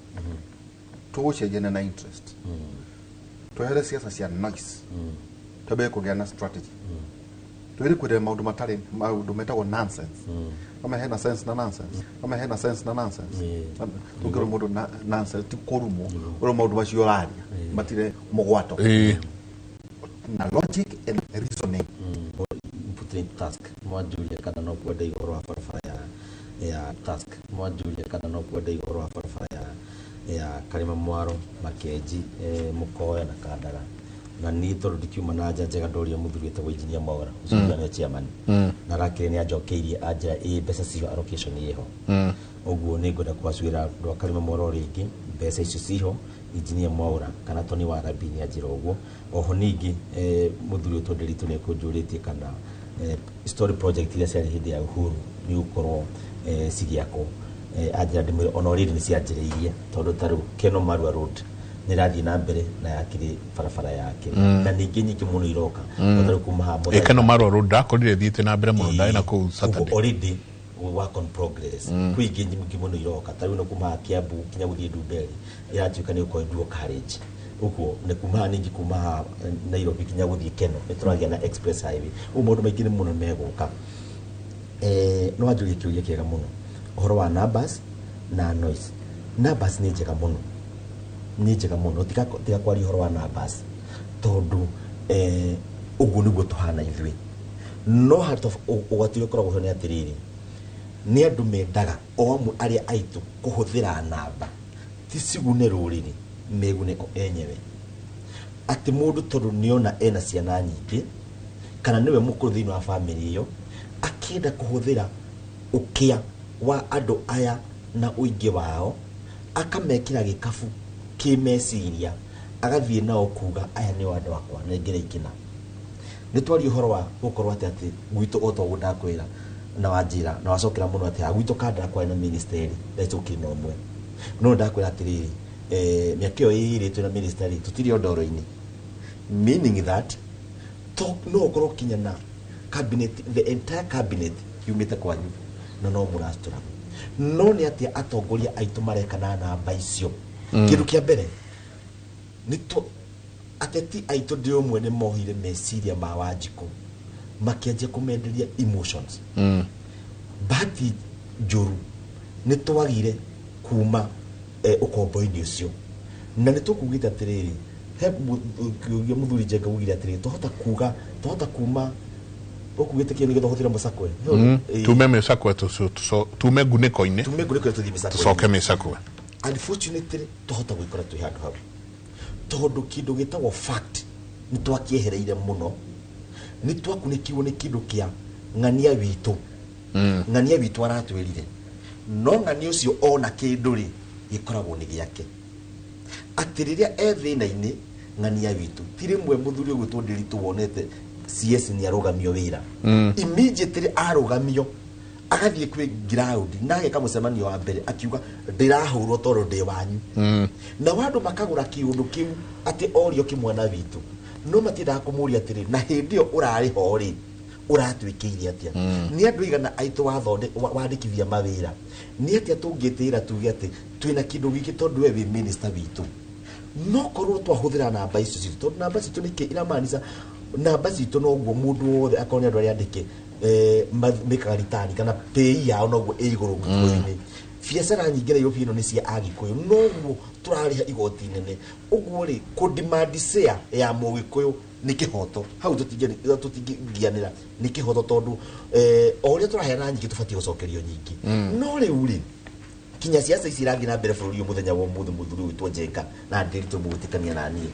Speaker 2: tũgũcenjania na interest, twehere ciaca cia noise, twambĩrĩrie kũgĩa na strategy, twĩre kwĩrĩra maũndũ matarĩ maũndũ metagwo nonsense. Kama hena sense na nonsense, kama hena sense na nonsense, tũngĩrwo mũndũ nonsense ti kũrumwo ũrĩa maũndũ macio ũraria matirĩ mũgwato na logic and reasoning.
Speaker 19: Put in task mwanjuria kana no kwenda igũrũ wa barabara ya task mwanjuria kana no kwenda igũrũ wa barabara ya Karima Mwaro, Makenji, Mukoya na Kandara, na niĩ tondũ ndikiuma na nja njega, ndoria mũthuri wĩtagwo Engineer Mwaura, ũcio nĩwe chairman, na arakĩrĩ nĩ anjokeirie anjĩra ĩ mbeca ciho, allocation ĩho. Ũguo nĩ ngwenda kũacuĩra andũ a Karima Mwaro rĩngĩ, mbeca icio ciho. Engineer Mwaura kana Tony Warabi nĩ anjĩra ũguo. Oho ningĩ mũthuri ũyũ Nderitu nĩ ekũnjũrĩtie kana story project iria ciarĩ hĩndĩ ya Uhuru nĩ gũkorwo cigĩakwo. Anjĩra ndĩmwĩre ona already nĩ cianjĩrĩirie, tondũ ta rĩu Keno Marua Road nĩ ĩrathiĩ na mbere na yakĩrĩ barabara yake, na ningĩ nyingĩ mũno iroka. Ta rĩu kuma haha
Speaker 3: Ĩ Keno Marua Road ndakorire ĩthiĩte na mbere mũno, ndarĩ na kũu Saturday.
Speaker 19: Ũguo already work on progress. Kwĩ ingĩ nyingĩ mũno iroka, ta rĩu no kuma haha Kiambu nginya gũthiĩ Ndumberi ĩratuĩka nĩ gũkorwo dual carriage. Ũguo nĩ kuma haha, ningĩ kuma haha Nairobi nginya gũthiĩ Keno nĩ tũragĩa na express highway. Ũguo maũndũ maingĩ nĩ mũno megũka. No wanjũrie kĩũria kĩega mũno ũhoro wa numbers na noise. Numbers nĩ njega mũno, nĩ njega mũno. Tiga kwaria ũhoro wa numbers, tondũ ũguo nĩguo tũhana ithuĩ. No handũ ũgwati ũrĩa ũkoragwo ho nĩ atĩrĩrĩ, nĩ andũ mendaga o amwe arĩa aitũ kũhũthĩra namba ti cigune rũrĩrĩ, megune o enyewe, atĩ mũndũ tondũ nĩona ena ciana nyingĩ kana nĩwe mũkũrũ thĩinĩ wa bamĩrĩ ĩyo, akĩenda kũhũthĩra ũkĩa wa andũ aya na ũingĩ wao, akamekĩra gĩkabu kĩmeciria, agathiĩ nao kuga aya nĩo andũ akwa, nengera ikĩna. Nĩ twaria ũhoro wa gũkorwo atĩ gwitũ o ta ũguo ndakwĩra na wanjĩra na wacokera mũno atĩ gwitũ Kandara kwarĩ na ministry ndacokire na ũmwe, no ndakwĩra atĩrĩrĩ, mĩaka ĩyo ĩrĩ twĩna ministry tũtirĩ o ndoro-inĩ. Meaning that to no ũkorwo kinya na cabinet, the entire cabinet yumĩte kwanyu na no mũracitũra. No nĩ atĩa atongoria aitũ mareka na namba icio? Kĩndũ kĩa mbere nĩ ateti aitũ ndĩ ũmwe nĩ mohire meciria ma Wanjikũ makĩanjia kũmenderia emotions. Bahati njũru nĩ twagire kuma ũkombo-inĩ ũcio, na nĩ tũkugĩte atĩrĩrĩ, he mũthuri Njenga ugire atĩrĩrĩ, twahota kuga twahota kuma ũkugĩte kĩo nĩgetha ũhũthĩre mũcakwe.
Speaker 3: Tume mĩcakwe, tume ngunĩko-inĩ,
Speaker 19: tume ngunĩko tũthiĩ mĩcakwe,
Speaker 3: tũcoke mĩcakwe.
Speaker 19: Unfortunately twahota gwĩkora twĩ handũ hau tondũ kĩndũ gĩtagwo fact nĩ twakĩehereire mũno, nĩ twakunĩkirwo nĩ kĩndũ kĩa ng'ania witũ. Ng'ania witũ aratwĩrire, no ng'ania ũcio ona kĩndũ rĩ gĩkoragwo nĩ gĩake, atĩ rĩrĩa e thĩna-inĩ ng'ania witũ ti rĩmwe mũthuri ũgwĩtwo Ndiritu wonete CS nĩ arũgamio wĩra. Immediately arũgamio agathiĩ kwĩ ground na ageka mũcemanio wa mbere akiuga ndĩrahũrwo tondũ ndĩ wanyu. Na andũ makagũra kĩũndũ kĩu atĩ orio kĩmwana witũ, no matiendaga kũmũria atĩrĩ, na hĩndĩ ĩyo ũrarĩ ho rĩ ũratwĩkĩire atĩa? Nĩ andũ igana aitũ wandĩkithia mawĩra, nĩ atĩa tũngĩtĩra tuge atĩ twĩna kĩndũ gĩkĩ tondũ we wĩ minister witũ? No korwo twahũthĩra namba icio citũ, tondũ namba citũ nĩkĩ iramaanisha namba citũ noguo mũndũ wothe akorwo nĩ andũ arĩa andĩke mekaga ritani kana pay yao noguo ĩ igũrũ gĩkũyũ-inĩ. Biacara nyingĩ Nairobi ĩno nĩ cia Agĩkũyũ, noguo tũrarĩha igoti nene. Ũguo rĩ kũ-demand share ya mũgĩkũyũ nĩ kĩhoto, hau tũtingĩgianĩra, nĩ kĩhoto tondũ o ũrĩa tũraheana nyingĩ tũbatiĩ gũcokerio nyingĩ. No rĩu rĩ kinya ciaca ici irathiĩ na mbere bũrũri ũyũ mũthenya wa ũmũthĩ, mũthuri ũgwĩtwo Njenga na Ndiritu mũgwĩtĩkania na niĩ,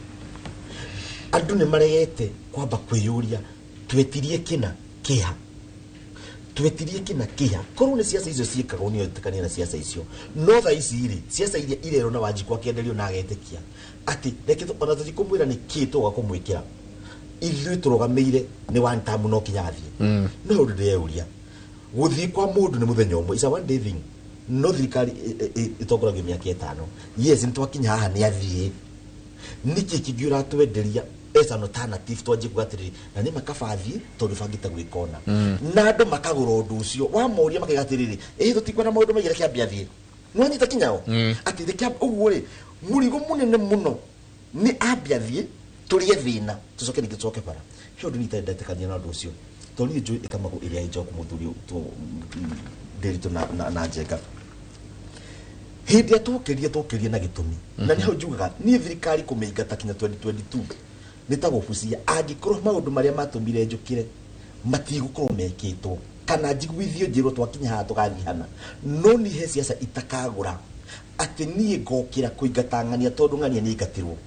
Speaker 19: andũ nĩ maregete kwamba kwĩyũria twetirie kĩna kĩha, twetirie kĩna kĩha. Korwo nĩ ciaca icio ciĩkagwo nĩ etĩkania na ciaca icio, no thaa ici rĩ ciaca iria irerwo na Wanjikũ akĩenderio na agetĩkia atĩ reke ona tũtikũmwĩra nĩ kĩ tũgoka kũmwĩkĩra, ithuĩ tũrũgamĩire nĩ one term no kinya athiĩ. No ũndũ ndĩreyũria, gũthiĩ kwa mũndũ nĩ mũthenya ũmwe, it's a one day thing, no thirikari ĩtongoragio mĩaka ĩtano. Yes, nĩ twakinya haha nĩ athiĩ, nĩkĩ kĩngĩ ũratwenderia as an alternative? Twanjie kuga atĩrĩrĩ, na nĩ makabathiĩ tondũ bangĩte gwĩka ona na andũ makagũra ũndũ ũcio wamoria makaiga atĩrĩrĩ, ĩ tũtikwenda maũndũ maingĩ, reke ambe athiĩ. Nĩwanyita kinyao atĩ reke ũguo rĩ mũrigo mũnene mũno nĩ ambe athiĩ tũrĩe thĩna tũcoke ningĩ tũcoke bara. He ũndũ niĩ itarĩ ndetĩkania na ũndũ ũcio, tondũ niĩ njũĩ ĩkamagwo ĩrĩa ĩnjoku mũthuri Ndiritu na Njenga hĩndĩ ĩrĩa twokĩrie na gĩtũmi, na nĩho njugaga niĩ thirikari kũmĩingata kinya 2022 nĩ ta gũbucia, angĩkorwo maũndũ marĩa matũmire njũkĩre matigũkorwo mekĩtwo kana njiguithio njĩrwo twakinya haha tũgathiĩ hana. No niĩ he ciaca itakagũra atĩ niĩ ngokĩra kũingata ng'ania tondũ ng'ania nĩ aingatirwo.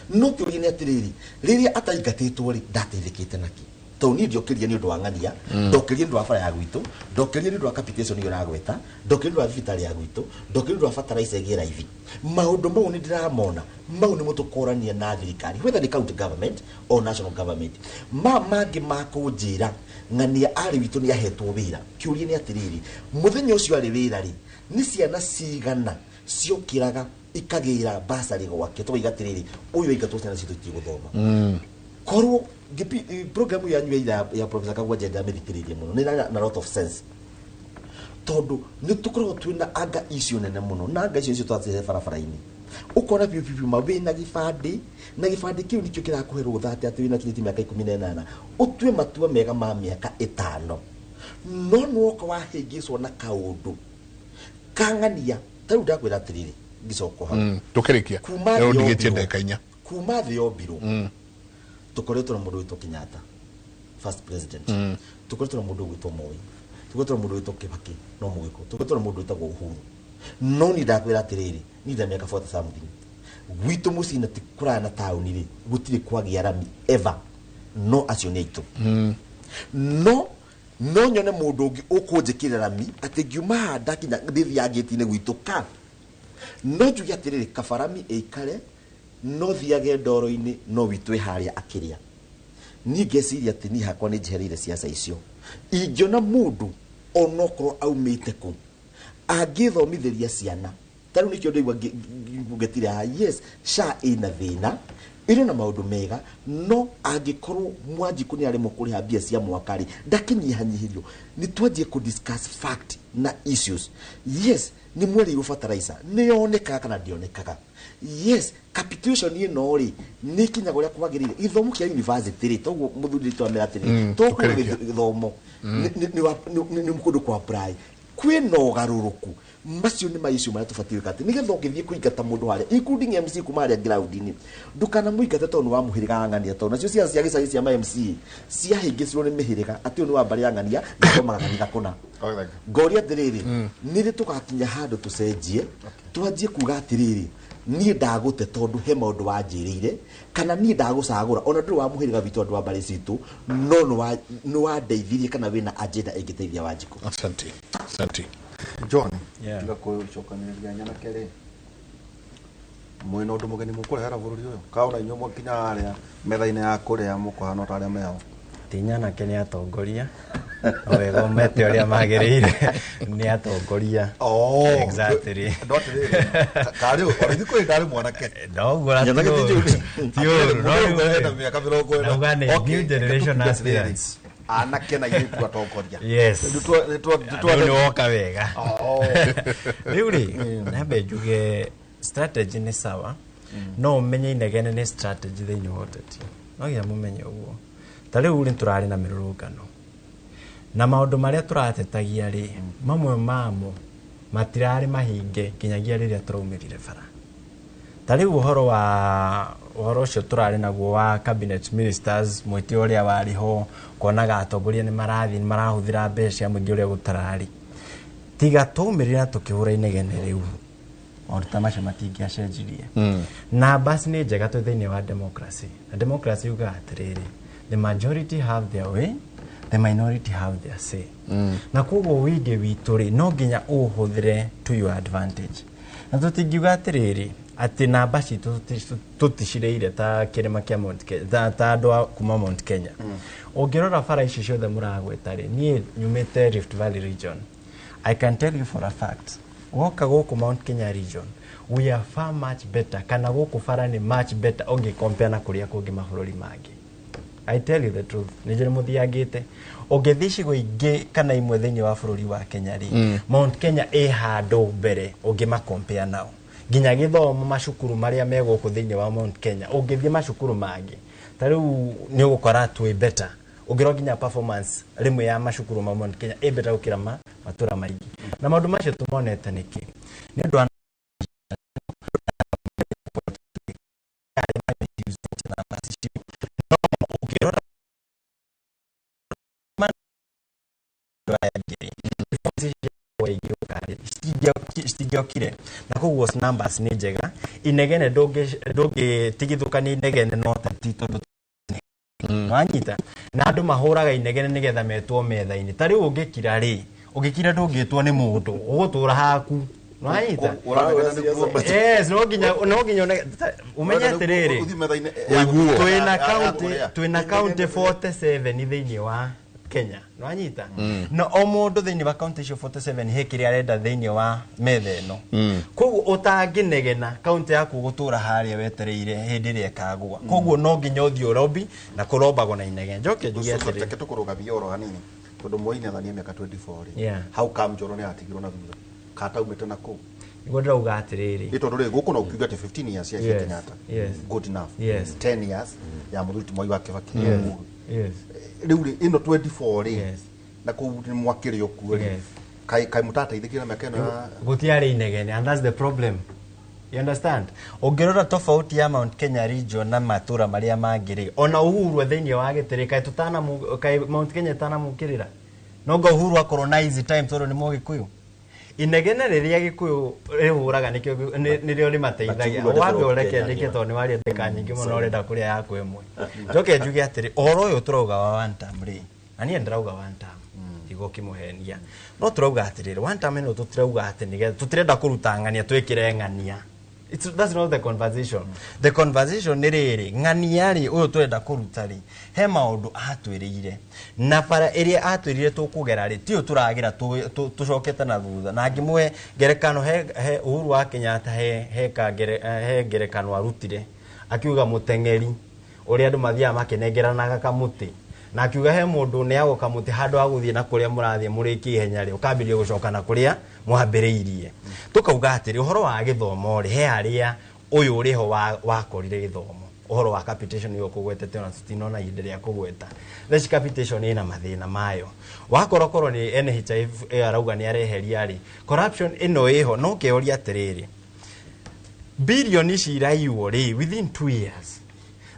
Speaker 19: No kĩũria nĩ atĩrĩrĩ, rĩrĩa ataingatĩtwo rĩ ndateithĩkĩte nakĩ? Tondũ niĩ ndiokĩria nĩ ũndũ wa ng'ania, ndokĩria nĩ ũndũ wa bara ya gwitũ, ndokĩria nĩ ũndũ wa capitation ĩyo ũragweta, ndokĩria nĩ ũndũ wa thibitarĩ ya gwitũ, ndokĩria nĩ ũndũ wa fertilizer ĩgĩe raithi. Maũndũ mau nĩ ndĩramona, mau nĩmo tũkorania na thirikari, whether nĩ county government or national government. Ma mangĩ ma kũnjĩra ng'ania arĩ witũ nĩ ahetwo wĩra, kĩũria nĩ atĩrĩrĩ, mũthenya ũcio arĩ wĩra rĩ nĩ ciana cigana ciokĩraga ikagĩra basarĩ gwake tũkaiga atĩrĩrĩ, ũyũ aingatwo ciana citũ itigũthoma. Korwo program yanyu ya Professor Kagwanja ndamĩthikĩrĩirie mũno, nĩ na lot of sense, tondũ nĩ tũkoragwo twĩna anga icio nene mũno, na anga icio twacihe barabara-inĩ ũkona biũ biũ ma wĩna gĩbandĩ, na gĩbandĩ kĩu nĩkĩo kĩrakũhe rũtha atĩ wĩna kinyĩtie mĩaka 18 ũtue matua mega ma mĩaka 5, no nĩwoka wahĩngĩcwo na kaũndũ kang'ania. Ta rĩu ndakwĩra atĩrĩrĩ, ngĩcoka hau
Speaker 3: tũkĩrĩkia rĩu ndigĩtie ndagĩka 4
Speaker 19: kuma thĩ yombirwo tũkoretwo na mũndũ wĩtwo Kenyatta first president, tũkoretwo na mũndũ wĩtwo Moi, tũkoretwo na mũndũ wĩtwo Kibaki no mũgĩkũ, tũkoretwo na mũndũ wĩtagwo Uhuru. No niĩ ndakwĩra atĩrĩrĩ, niĩ ndĩ mĩaka 40 something, gwitũ mũciĩ na ti kũraya na taũni rĩ gũtirĩ kwagĩa rami ever, no acio nĩ aitũ. No nyone mũndũ ũngĩ ũkũnjĩkĩrĩra rami atĩ ngiuma haha ndakinya ndĩthiaga ngĩti-inĩ gwitũ ka no njuge atĩrĩrĩ, kaba rami ĩikare no thiage ndoro-inĩ no witũ ĩ harĩa akĩrĩa. Niĩ ngeciria atĩ niĩ hakwa nĩ njehereire ciaca icio. Ingĩona mũndũ onokorwo aumĩte kũ angĩthomithĩria ciana, ta rĩu nĩkĩo ndaigua ngetire haha, yes, SHA ĩna thĩna Ĩrĩ na maũndũ mega no angĩkorwo Mwanjikũ nĩ aremwo kũrĩha mbia cia mwaka rĩ ndakĩnyihanyihĩrio. Nĩ twanjie kũ discuss fact na issues. Yes, nĩ mwerĩirwo fertilizer nĩ yonekaga kana ndĩonekaga. Yes, capitation ĩno rĩ nĩ ikinyaga ũrĩa kwagĩrĩire. Gĩthomo kĩa university rĩ toguo mũthuri twamera atĩrĩ tokuo gĩthomo nĩ kũndũ kwa apply kwĩna ũgarũrũku. Macio nĩ ma issue marĩa tũbatiĩ gwĩka atĩ nĩgetha ũngĩthiĩ kũingata mũndũ harĩa including MC kuma harĩa ground-inĩ ndũkanamũingate tondũ nĩ wa mũhĩrĩga ng'ania tondũ nacio ciana cia gĩcagi cia ma MC ciahĩngĩcirwo nĩ mĩhĩrĩga atĩ ũyũ nĩ wa mbarĩ ya ng'ania nathomaga kanitha kũna. Ngoria atĩrĩrĩ nĩ rĩ tũgakinya handũ tũcenjie twanjie kuga atĩrĩrĩ niĩ ndagũte tondũ he maũndũ wanjĩrĩire kana niĩ ndagũcagũra ona ndũrĩ wa mũhĩrĩga witũ andũ wa mbarĩ citũ no nĩ wandeithirie kana wĩna agenda ĩngĩteithia Wanjikũ.
Speaker 3: Asante. Asante.
Speaker 2: John, tiga kũcokanĩrĩria nyanake rĩ mwĩna ũndũ mũgeni mũkũrehera bũrũri ũyũ kaona inyuĩ mwakinya harĩa metha-inĩ ya kũrĩa mũkũhana ta arĩa mehau.
Speaker 7: Ti nyanake nĩ atongoria wega ũmete ũrĩa magĩrĩire nĩ atongoria. Exactly.
Speaker 2: Ndo atĩrĩrĩ karĩ ona ithuĩ ndarĩ mwanake
Speaker 7: no
Speaker 2: Nyanake ti njũru.
Speaker 7: ti ũru no
Speaker 2: Mũndũ ena mĩaka 40.
Speaker 7: Nauga nĩ new generation aspirants.
Speaker 2: Anake na airĩtu atongoria.
Speaker 7: Yes. Rĩu nĩ woka wega. Rĩu rĩ nambe njuge strategy nĩ sawa no ũmenye inegene nĩ strategy thĩinĩ wa ũteti no nginya mũmenye ũguo. Ta rĩu rĩ tũrarĩ na mĩrũrũngano na maũndũ marĩa tũratetagia rĩ mamwe mamo matirarĩ mahinge nginyagia rĩrĩa tũraumĩrire bara. Ta rĩu ũhoro ũcio tũrarĩ naguo wa cabinet ministers mwĩtĩ ũrĩa warĩ ho kuonaga atongoria nĩ marathiĩ nĩ marahũthĩra mbeca cia mũingĩ ũrĩa gũtararĩ. Tiga twaumĩrire tũkĩhũra inegene rĩu maũndũ ta macio matingĩacenjirie. Na basi nĩ njega twĩ thĩinĩ wa democracy na democracy yugaga atĩrĩrĩ the majority have their way, the minority have their say. Na koguo wĩingĩ witũ rĩ no nginya ũhũthĩre to your advantage. Na tũtingiuga atĩrĩrĩ atĩ namba citũ tũticirĩire ta kĩrĩma kĩa Mount Kenya ta andũ a kuma Mount Kenya. Ũngĩrora bara ici ciothe mũragweta rĩ niĩ nyumĩte Rift Valley region. I can tell you for a fact woka gũkũ Mount Kenya region we are far much better kana gũkũ bara nĩ much better ũngĩ compare na kũrĩa kũngĩ mabũrũri mangĩ. I tell you the truth nĩ njũrĩ mũthiangĩte ũngĩthiĩ icigo ingĩ kana imwe thĩinĩ wa bũrũri wa Kenya rĩ Mount Kenya ĩ handũ mbere ũngĩmakompea nao nginya gĩthomo macukuru marĩa me gũkũ thĩinĩ wa Mount Kenya ũngĩthiĩ macukuru mangĩ ta rĩu nĩ ũgũkora twĩ better ũngĩrora nginya performance rĩmwe ya macukuru ma Mount Kenya ĩ better gũkĩra matũra maingĩ. Na maũndũ macio tũmonete nĩkĩ nĩ ũndũ wa ũngĩrora citingĩokire na koguo numbers nĩ njega inegene ndũngĩtigithũkania inegene no teti tondũ wanyita na andũ mahũraga inegene nĩgetha metwo metha-inĩ. Ta rĩu ũngĩkira rĩ ũngĩkira ndũngĩtwo nĩ mũndũ ũgũtũra haku wanyita. Yes, no nginya ũmenye atĩrĩrĩ twĩna county 47 thĩinĩ wa Kenya nwanyita no o mũndũ thĩinĩ wa county icio 47 he kĩrĩa arenda thĩinĩ wa metha ĩno. Koguo ũtangĩnegena county yaku gũtũra harĩa wetereire hĩndĩ ĩrĩa ĩkagũa. Koguo no nginya ũthiĩ ũrombi na kũrombagwo na inegene. Njoke njuge atĩrĩ
Speaker 2: reke tũkũrũgamie oro hanini tondũ Moi nĩathanie mĩaka 24 rĩ how come Njoro nĩ atigirwo na thutha kataumĩte na kũu
Speaker 7: nĩguo ndĩrauga atĩrĩrĩ
Speaker 2: ĩ tondũ rĩ gũkũ no ũkiuga atĩ 15 years ya Kenyatta good enough 10 years ya mũthuri Moi wa Kibaki.
Speaker 7: Yes.
Speaker 2: Rĩu rĩ ĩno 24 rĩ na kũu nĩ mwakĩrĩ ũkuo rĩ kaĩ mũtateithĩkire na mĩaka ĩno
Speaker 7: gũtiarĩ inegene and that's the problem. You understand? Ũngĩrora tofauti ya Mount Kenya region na matũra marĩa mangĩ rĩ ona Uhuru thĩinĩ wa gĩtĩrĩ kaĩ Mount Kenya ĩtanamũkĩrĩra no nga Uhuru akorwo na easy time tondũ nĩ Mũgĩkũyũ. Inegene rĩrĩa Gĩkũyũ rĩhũraga nĩkĩo nĩrĩo rĩmateithagia. Wambe ũreke ndĩke tondũ nĩ waria ndĩka nyingĩ mũno ũrenda kũrĩa yaku ĩmwe. Njoke njuge atĩrĩ ũhoro ũyũ tũrauga wa one term rĩ na niĩ ndĩrauga one term tiga ũkĩmũhenia no tũrauga atĩrĩrĩ one term ĩno tũtirauga atĩ nĩgetha tũtirenda kũruta ng'ania twĩkĩre ng'ania. That's not the conversation. The conversation nĩ rĩrĩ ng'ania rĩ ũyũ tũrenda kũruta rĩ he maũndũ atwĩrĩire na bara ĩrĩa atwĩrire tũkũgera rĩ tiyo tũragera tũcokete na thutha. Na ngĩmũhe ngerekano he Uhuru wa Kenyatta he ngerekano arutire Akiuga mũteng'eri ũrĩa andũ mathiaga makĩnengeranaga kamũtĩ na akiuga he mũndũ ũneagwo kamũtĩ handũ ha gũthiĩ na kũrĩa mũrathiĩ mũrĩkie ihenya rĩ ũkambĩrĩria gũcoka na kũrĩa mwambĩrĩirie. Tũkauga atĩrĩ ũhoro wa gĩthomo rĩ he harĩa ũyũ ũrĩho wakorire gĩthomo ũhoro wa capitation ĩyo kũgwetete ona tũtinona ihinda rĩa kũgweta. Theci capitation ĩna mathĩna mayo. Wakorwo korwo nĩ NHIF ĩyo arauga nĩ areheria rĩ corruption ĩno ĩho no kĩoria atĩrĩrĩ bilioni ici iraiywo rĩ within 2 years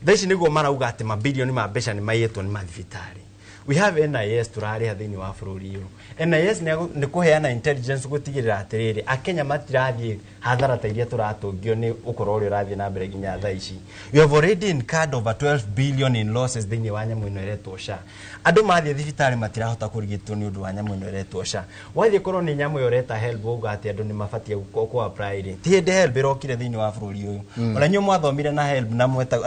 Speaker 7: thaici nĩguo marauga atĩ mabilioni ma mbeca nĩ maiyĩtwo nĩ mathibitarĩ. We have NIS tũrarĩha thĩinĩ wa bũrũri ũyũ. NIS nĩ kũheana intelligence gũtigĩrĩra atĩrĩrĩ Akenya matirathiĩ hathara ta iria tũratũngio nĩ ũkorwo ũrĩa ũrathiĩ na mbere nginya thaa ici. We have already incurred over 12 billion in losses thĩinĩ wa nyamũ ĩno ĩretwo SHA. Andũ mathiĩ thibitarĩ matirahota kũrigitwo nĩ ũndũ wa nyamũ ĩno ĩretwo SHA. Wathiĩ korwo nĩ nyamũ ĩyo ũreta HELB ũguo atĩ andũ nĩ mabatiĩ kũ apply rĩ. Ti hĩndĩ HELB ĩrokire thĩinĩ wa bũrũri ũyũ. Ona inyuĩ mwathomire na HELB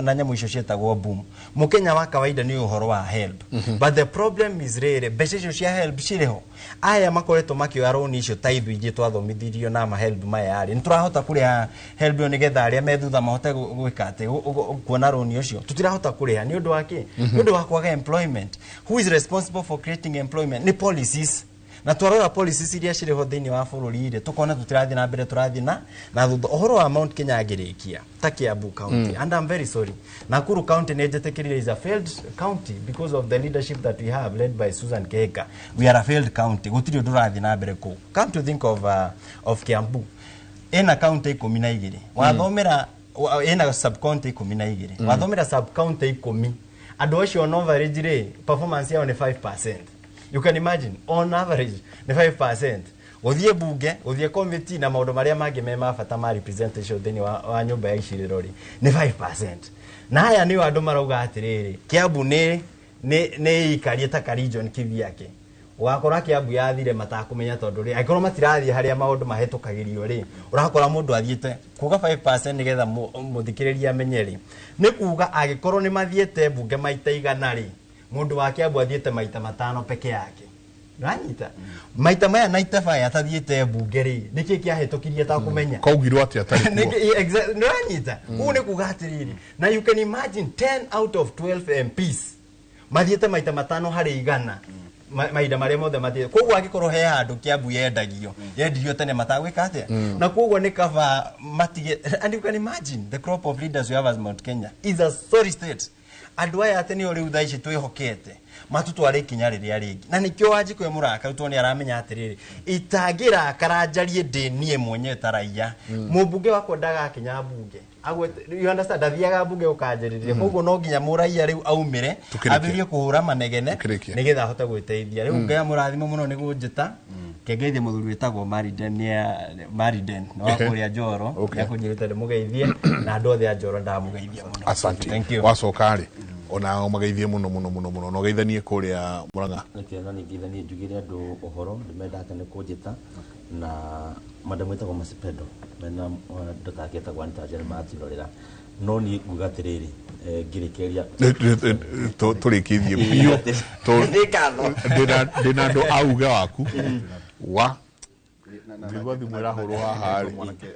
Speaker 7: na nyamũ icio ciĩtagwo boom. Mũkenya wa kawaida nĩ ũhoro wa HELB. But the problem is rĩrĩ mbeca icio cia HELB cirĩ ho. Aya makoretwo makĩoya rũni icio ta ithuĩ ingĩ twathomithirio na ma HELB maya rĩ nĩ tũrahota kũrĩha HELB ĩyo nĩgetha arĩa me thutha mahote gwĩka atĩ kuona rũni ũcio tũtirahota kũrĩha nĩ ũndũ wa kĩ? Nĩ ũndũ wa kwaga employment. Who is responsible for creating employment? Nĩ policies. Na twarora policies iria cirĩ ho thĩinĩ wa bũrũri rĩ tũkona tũtirathiĩ na mbere tũrathiĩ na thutha. Ũhoro wa Mount Kenya ngĩrĩkia ta Kiambu County and I'm very sorry Nakuru County nĩ njĩtĩkĩrire is a failed county because of the leadership that we have led by Susan Kehika. We are a failed county gũtirĩ ũndũ ũrathiĩ na mbere kũu. Come to think of Kiambu ĩna county 12 wathomera ĩna sub county 12 wathomera sub county 10 andũ acio on average rĩ performance yao nĩ 5%. You can imagine on average nĩ 5%. Gũthiĩ bunge gũthiĩ committee na maũndũ marĩa mangĩ me ma bata ma representation thĩinĩ wa nyũmba ya icirĩro rĩ nĩ 5%. Na aya nĩo andũ marauga atĩrĩrĩ Kiambu nĩ ikarie ta region kivyake. Ũgakora Kiambu yathire matakũmenya tondũ rĩ angĩkorwo matirathiĩ harĩa maũndũ mahĩtũkagĩrio rĩ ũrakora mũndũ athiĩte kuga 5% nĩgetha mũthikĩrĩria amenye rĩ nĩ kuga angĩkorwo nĩ mathiĩte bunge maita 100 rĩ mũndũ wa Kiambu athiĩte maita 5 peke yake. Nĩwanyita? Maita maya 95 atathiĩte bunge rĩ nĩkĩ kĩahĩtũkirie atakũmenya
Speaker 3: kaugirwo atĩ atarĩ kuo.
Speaker 7: Nĩwanyita? Ũguo nĩ kuga atĩrĩrĩ na you can imagine 10 out of 12 MPs mathiĩte maita 5 harĩ 100 mahinda marĩa mothe mathiĩte. Koguo angĩkorwo he handũ Kiambu yendagio yendirio tene matagwĩka atĩa na koguo nĩ kaba matige. And you can imagine the crop of leaders we have as Mount Kenya is a sorry state. Andũ aya atĩ nĩo rĩu thaa ici twĩhokete matũtware ikinya rĩrĩa rĩngĩ na nĩkĩo Wanjikũ e mũrakaru tondũ nĩ aramenya atĩrĩrĩ itangĩrakara njarie ndĩ niĩ mwenyewe ta raiya mũmbunge wakwa ndagakinya mbunge you understand ndathiaga mbunge gũkanjĩrĩria koguo no nginya mũraiya rĩu aumĩre ambĩrĩrie kũhũra manegene nĩgetha ahote gwĩteithia. Rĩu Ngai amũrathime mũno nĩ kũnjĩta kengeithie mũthuri wĩtagwo Mariden nĩ wa kũrĩa Njoro nĩakũnjĩrĩte ndĩmũgeithie na andũ othe a Njoro ndamũgeithia mũno.
Speaker 3: Asante. Wacoka rĩ ona ũmageithie mũno mũno mũno mũno na ũgeithanie kũrĩa Murang'a.
Speaker 19: Reke na ngeithanie njugire andũ ũhoro ndĩmendete nĩ kũnjĩta na madamu ĩtagwo Masipedo mena ndota yake ĩtagwo Anita Jane matirorera no niĩ nguga atĩrĩrĩ ngĩrĩkĩria
Speaker 3: tũrĩkĩtie biũ ndĩna andũ a uge waku wa ndigwa thimũ ĩrahũrwo haha rĩ
Speaker 2: mwanake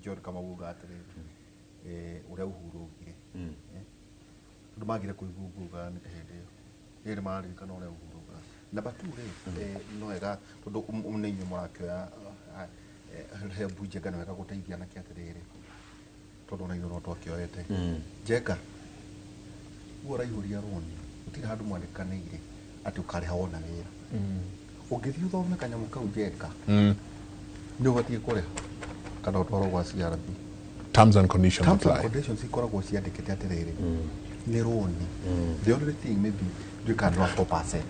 Speaker 2: John Kamau uga atĩrĩrĩ ũrĩa Uhuru augire andũ magire kũigua hĩndĩ ĩyo ĩrĩ mararirikana ũrĩa Uhuru auga. Namba 2 rĩ no wega tondũ nĩ inyuĩ mũrakĩoya HELB Njenga nĩ wega gũteithia nake atĩrĩrĩ tondũ ona ithuĩ no twakĩoete Njenga guo ũraihũria rũni gũtirĩ handũ mwandĩkanĩire atĩ ũkarĩha wona wĩra. Ũngĩthiĩ ũthome kanyamũ kau Njenga nĩ ũbatiĩ kũrĩha kana ũtwarwo gwa CRB.
Speaker 3: Terms and conditions
Speaker 2: apply. Terms and conditions ikoragwo ciandĩkĩte atĩrĩrĩ nĩ rũni. The only thing maybe nduĩka rwa 4%.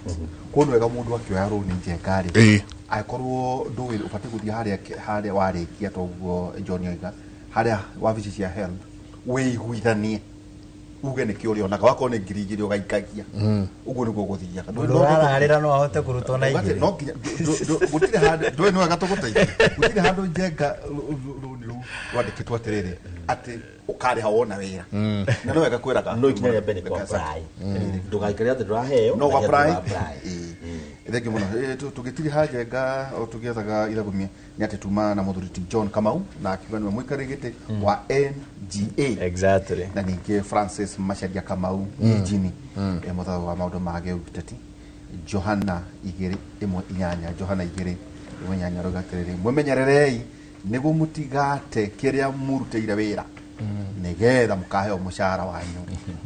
Speaker 2: Koguo wega mũndũ akĩoya rũni Njenga rĩ angĩkorwo ndũĩ ũbatiĩ gũthiĩ harĩa warĩkia toguo John oiga harĩa wabici cia HELB wĩiguithanie uge nĩkĩo ũrĩonaga wakorwo nĩ 2,000 ũgaikagia ũguo nĩguo gũthiaga.
Speaker 7: Mũndũ ũrararĩra no ahote kũrutwo na igĩrĩ.
Speaker 2: No nginya gũtirĩ handũ ndũĩ nĩ wega tũgũteithia gũtirĩ handũ Njenga rũni rũu rwandĩkĩtwo atĩrĩrĩ atĩ ũkarĩha wona wĩra na no wega kwĩraga
Speaker 19: no ikinya rĩa mbere kwa apply ndũgaikare atĩ ndũraheo
Speaker 2: no apply. Thengiũ mũno. Tũgĩtiriha Njenga o tũgĩethaga ithagumia nĩ atĩ tuma na mũthuri ti John Kamau na akiuga nĩwe mũikarĩri gĩtĩ wa NGA.
Speaker 7: Exactly.
Speaker 2: Na ningĩ Francis Macharia Kamau Injini, mũthatho wa maũndũ ma gĩũteti. Johana 2:18, Johana 2:18 rauga atĩrĩrĩ, mwĩmenyererei nĩguo mũtigate kĩrĩa mũrutĩire wĩra, nĩgetha mũkaheo mũcara wanyu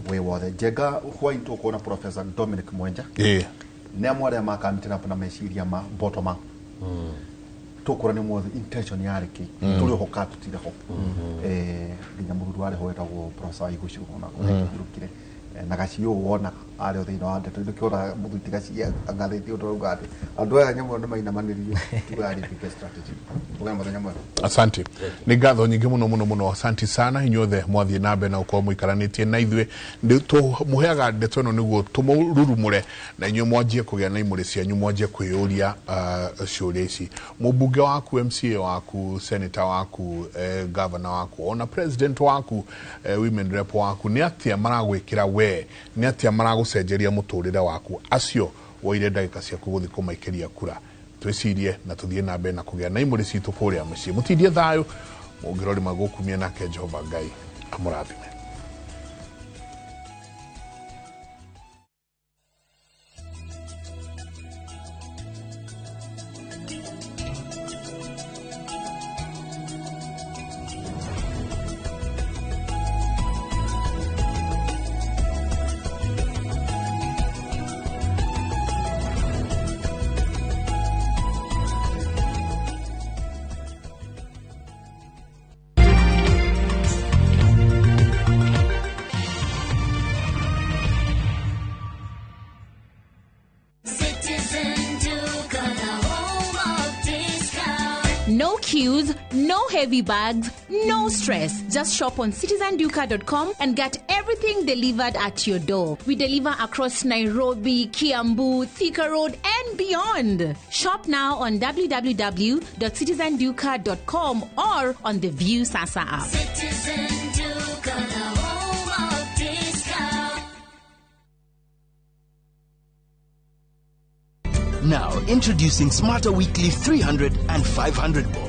Speaker 2: wĩ wothe. Njenga, hwaĩ tũkuona Professor Dominic Mwenja. Nĩ amwe arĩa makamĩte na meciria ma bottom up. Tũkũra nĩ mothe intention yarĩ kĩ, tũrĩ oho ka tũtirĩ ho. Nginya mũthuri warĩ ho wetagwo Professor Waigucu ona ũrukire na gaciũ wona arĩ o thĩinĩ wa ndeto nĩkĩona mũthuri ti gaciĩ angathĩtie ũndũ auga atĩ andũ aya nyamũ nĩ mainamanĩrio tiga yarĩ big strategy. Ũgĩa mũthenya mwega.
Speaker 3: Asante. Nĩ ngatho nyingĩ mũno mũno mũno. Asante sana inyuothe mwathiĩ na mbere na gũkorwo mũikaranĩtie na ithuĩ. Tũmũheaga ndeto ĩno nĩguo tũmũrurumũre na inyuĩ mwanjie kũgĩa na imũrĩ cianyu, mwanjie kwĩyũria ciũria ici. Mũmbunge waku, MCA waku, senator waku, governor waku, ona president waku, women rep waku, nĩ atĩa maragwĩkĩra we, nĩ atĩa maragũcenjeria mũtũrĩre waku? Acio woire ndagĩka ciaku gũthiĩ kũmaikĩria kura. Twĩcirie na tũthiĩ na mbere na kũgĩa na imũrĩ citũ kũrĩa mũciĩ. Mũtindie thayũ, mũngĩrori magũkumia nake Jehova Ngai amũrathime.
Speaker 23: No queues, no heavy bags, no stress. Just shop on citizenduka.com and get everything delivered at your door. We deliver across Nairobi, Kiambu, Thika Road, and beyond. Shop now on www.citizenduka.com or on the View Sasa app.
Speaker 5: Citizen Duka, the home of discount.
Speaker 8: Now, introducing Smarter Weekly 300 and 500 Bob.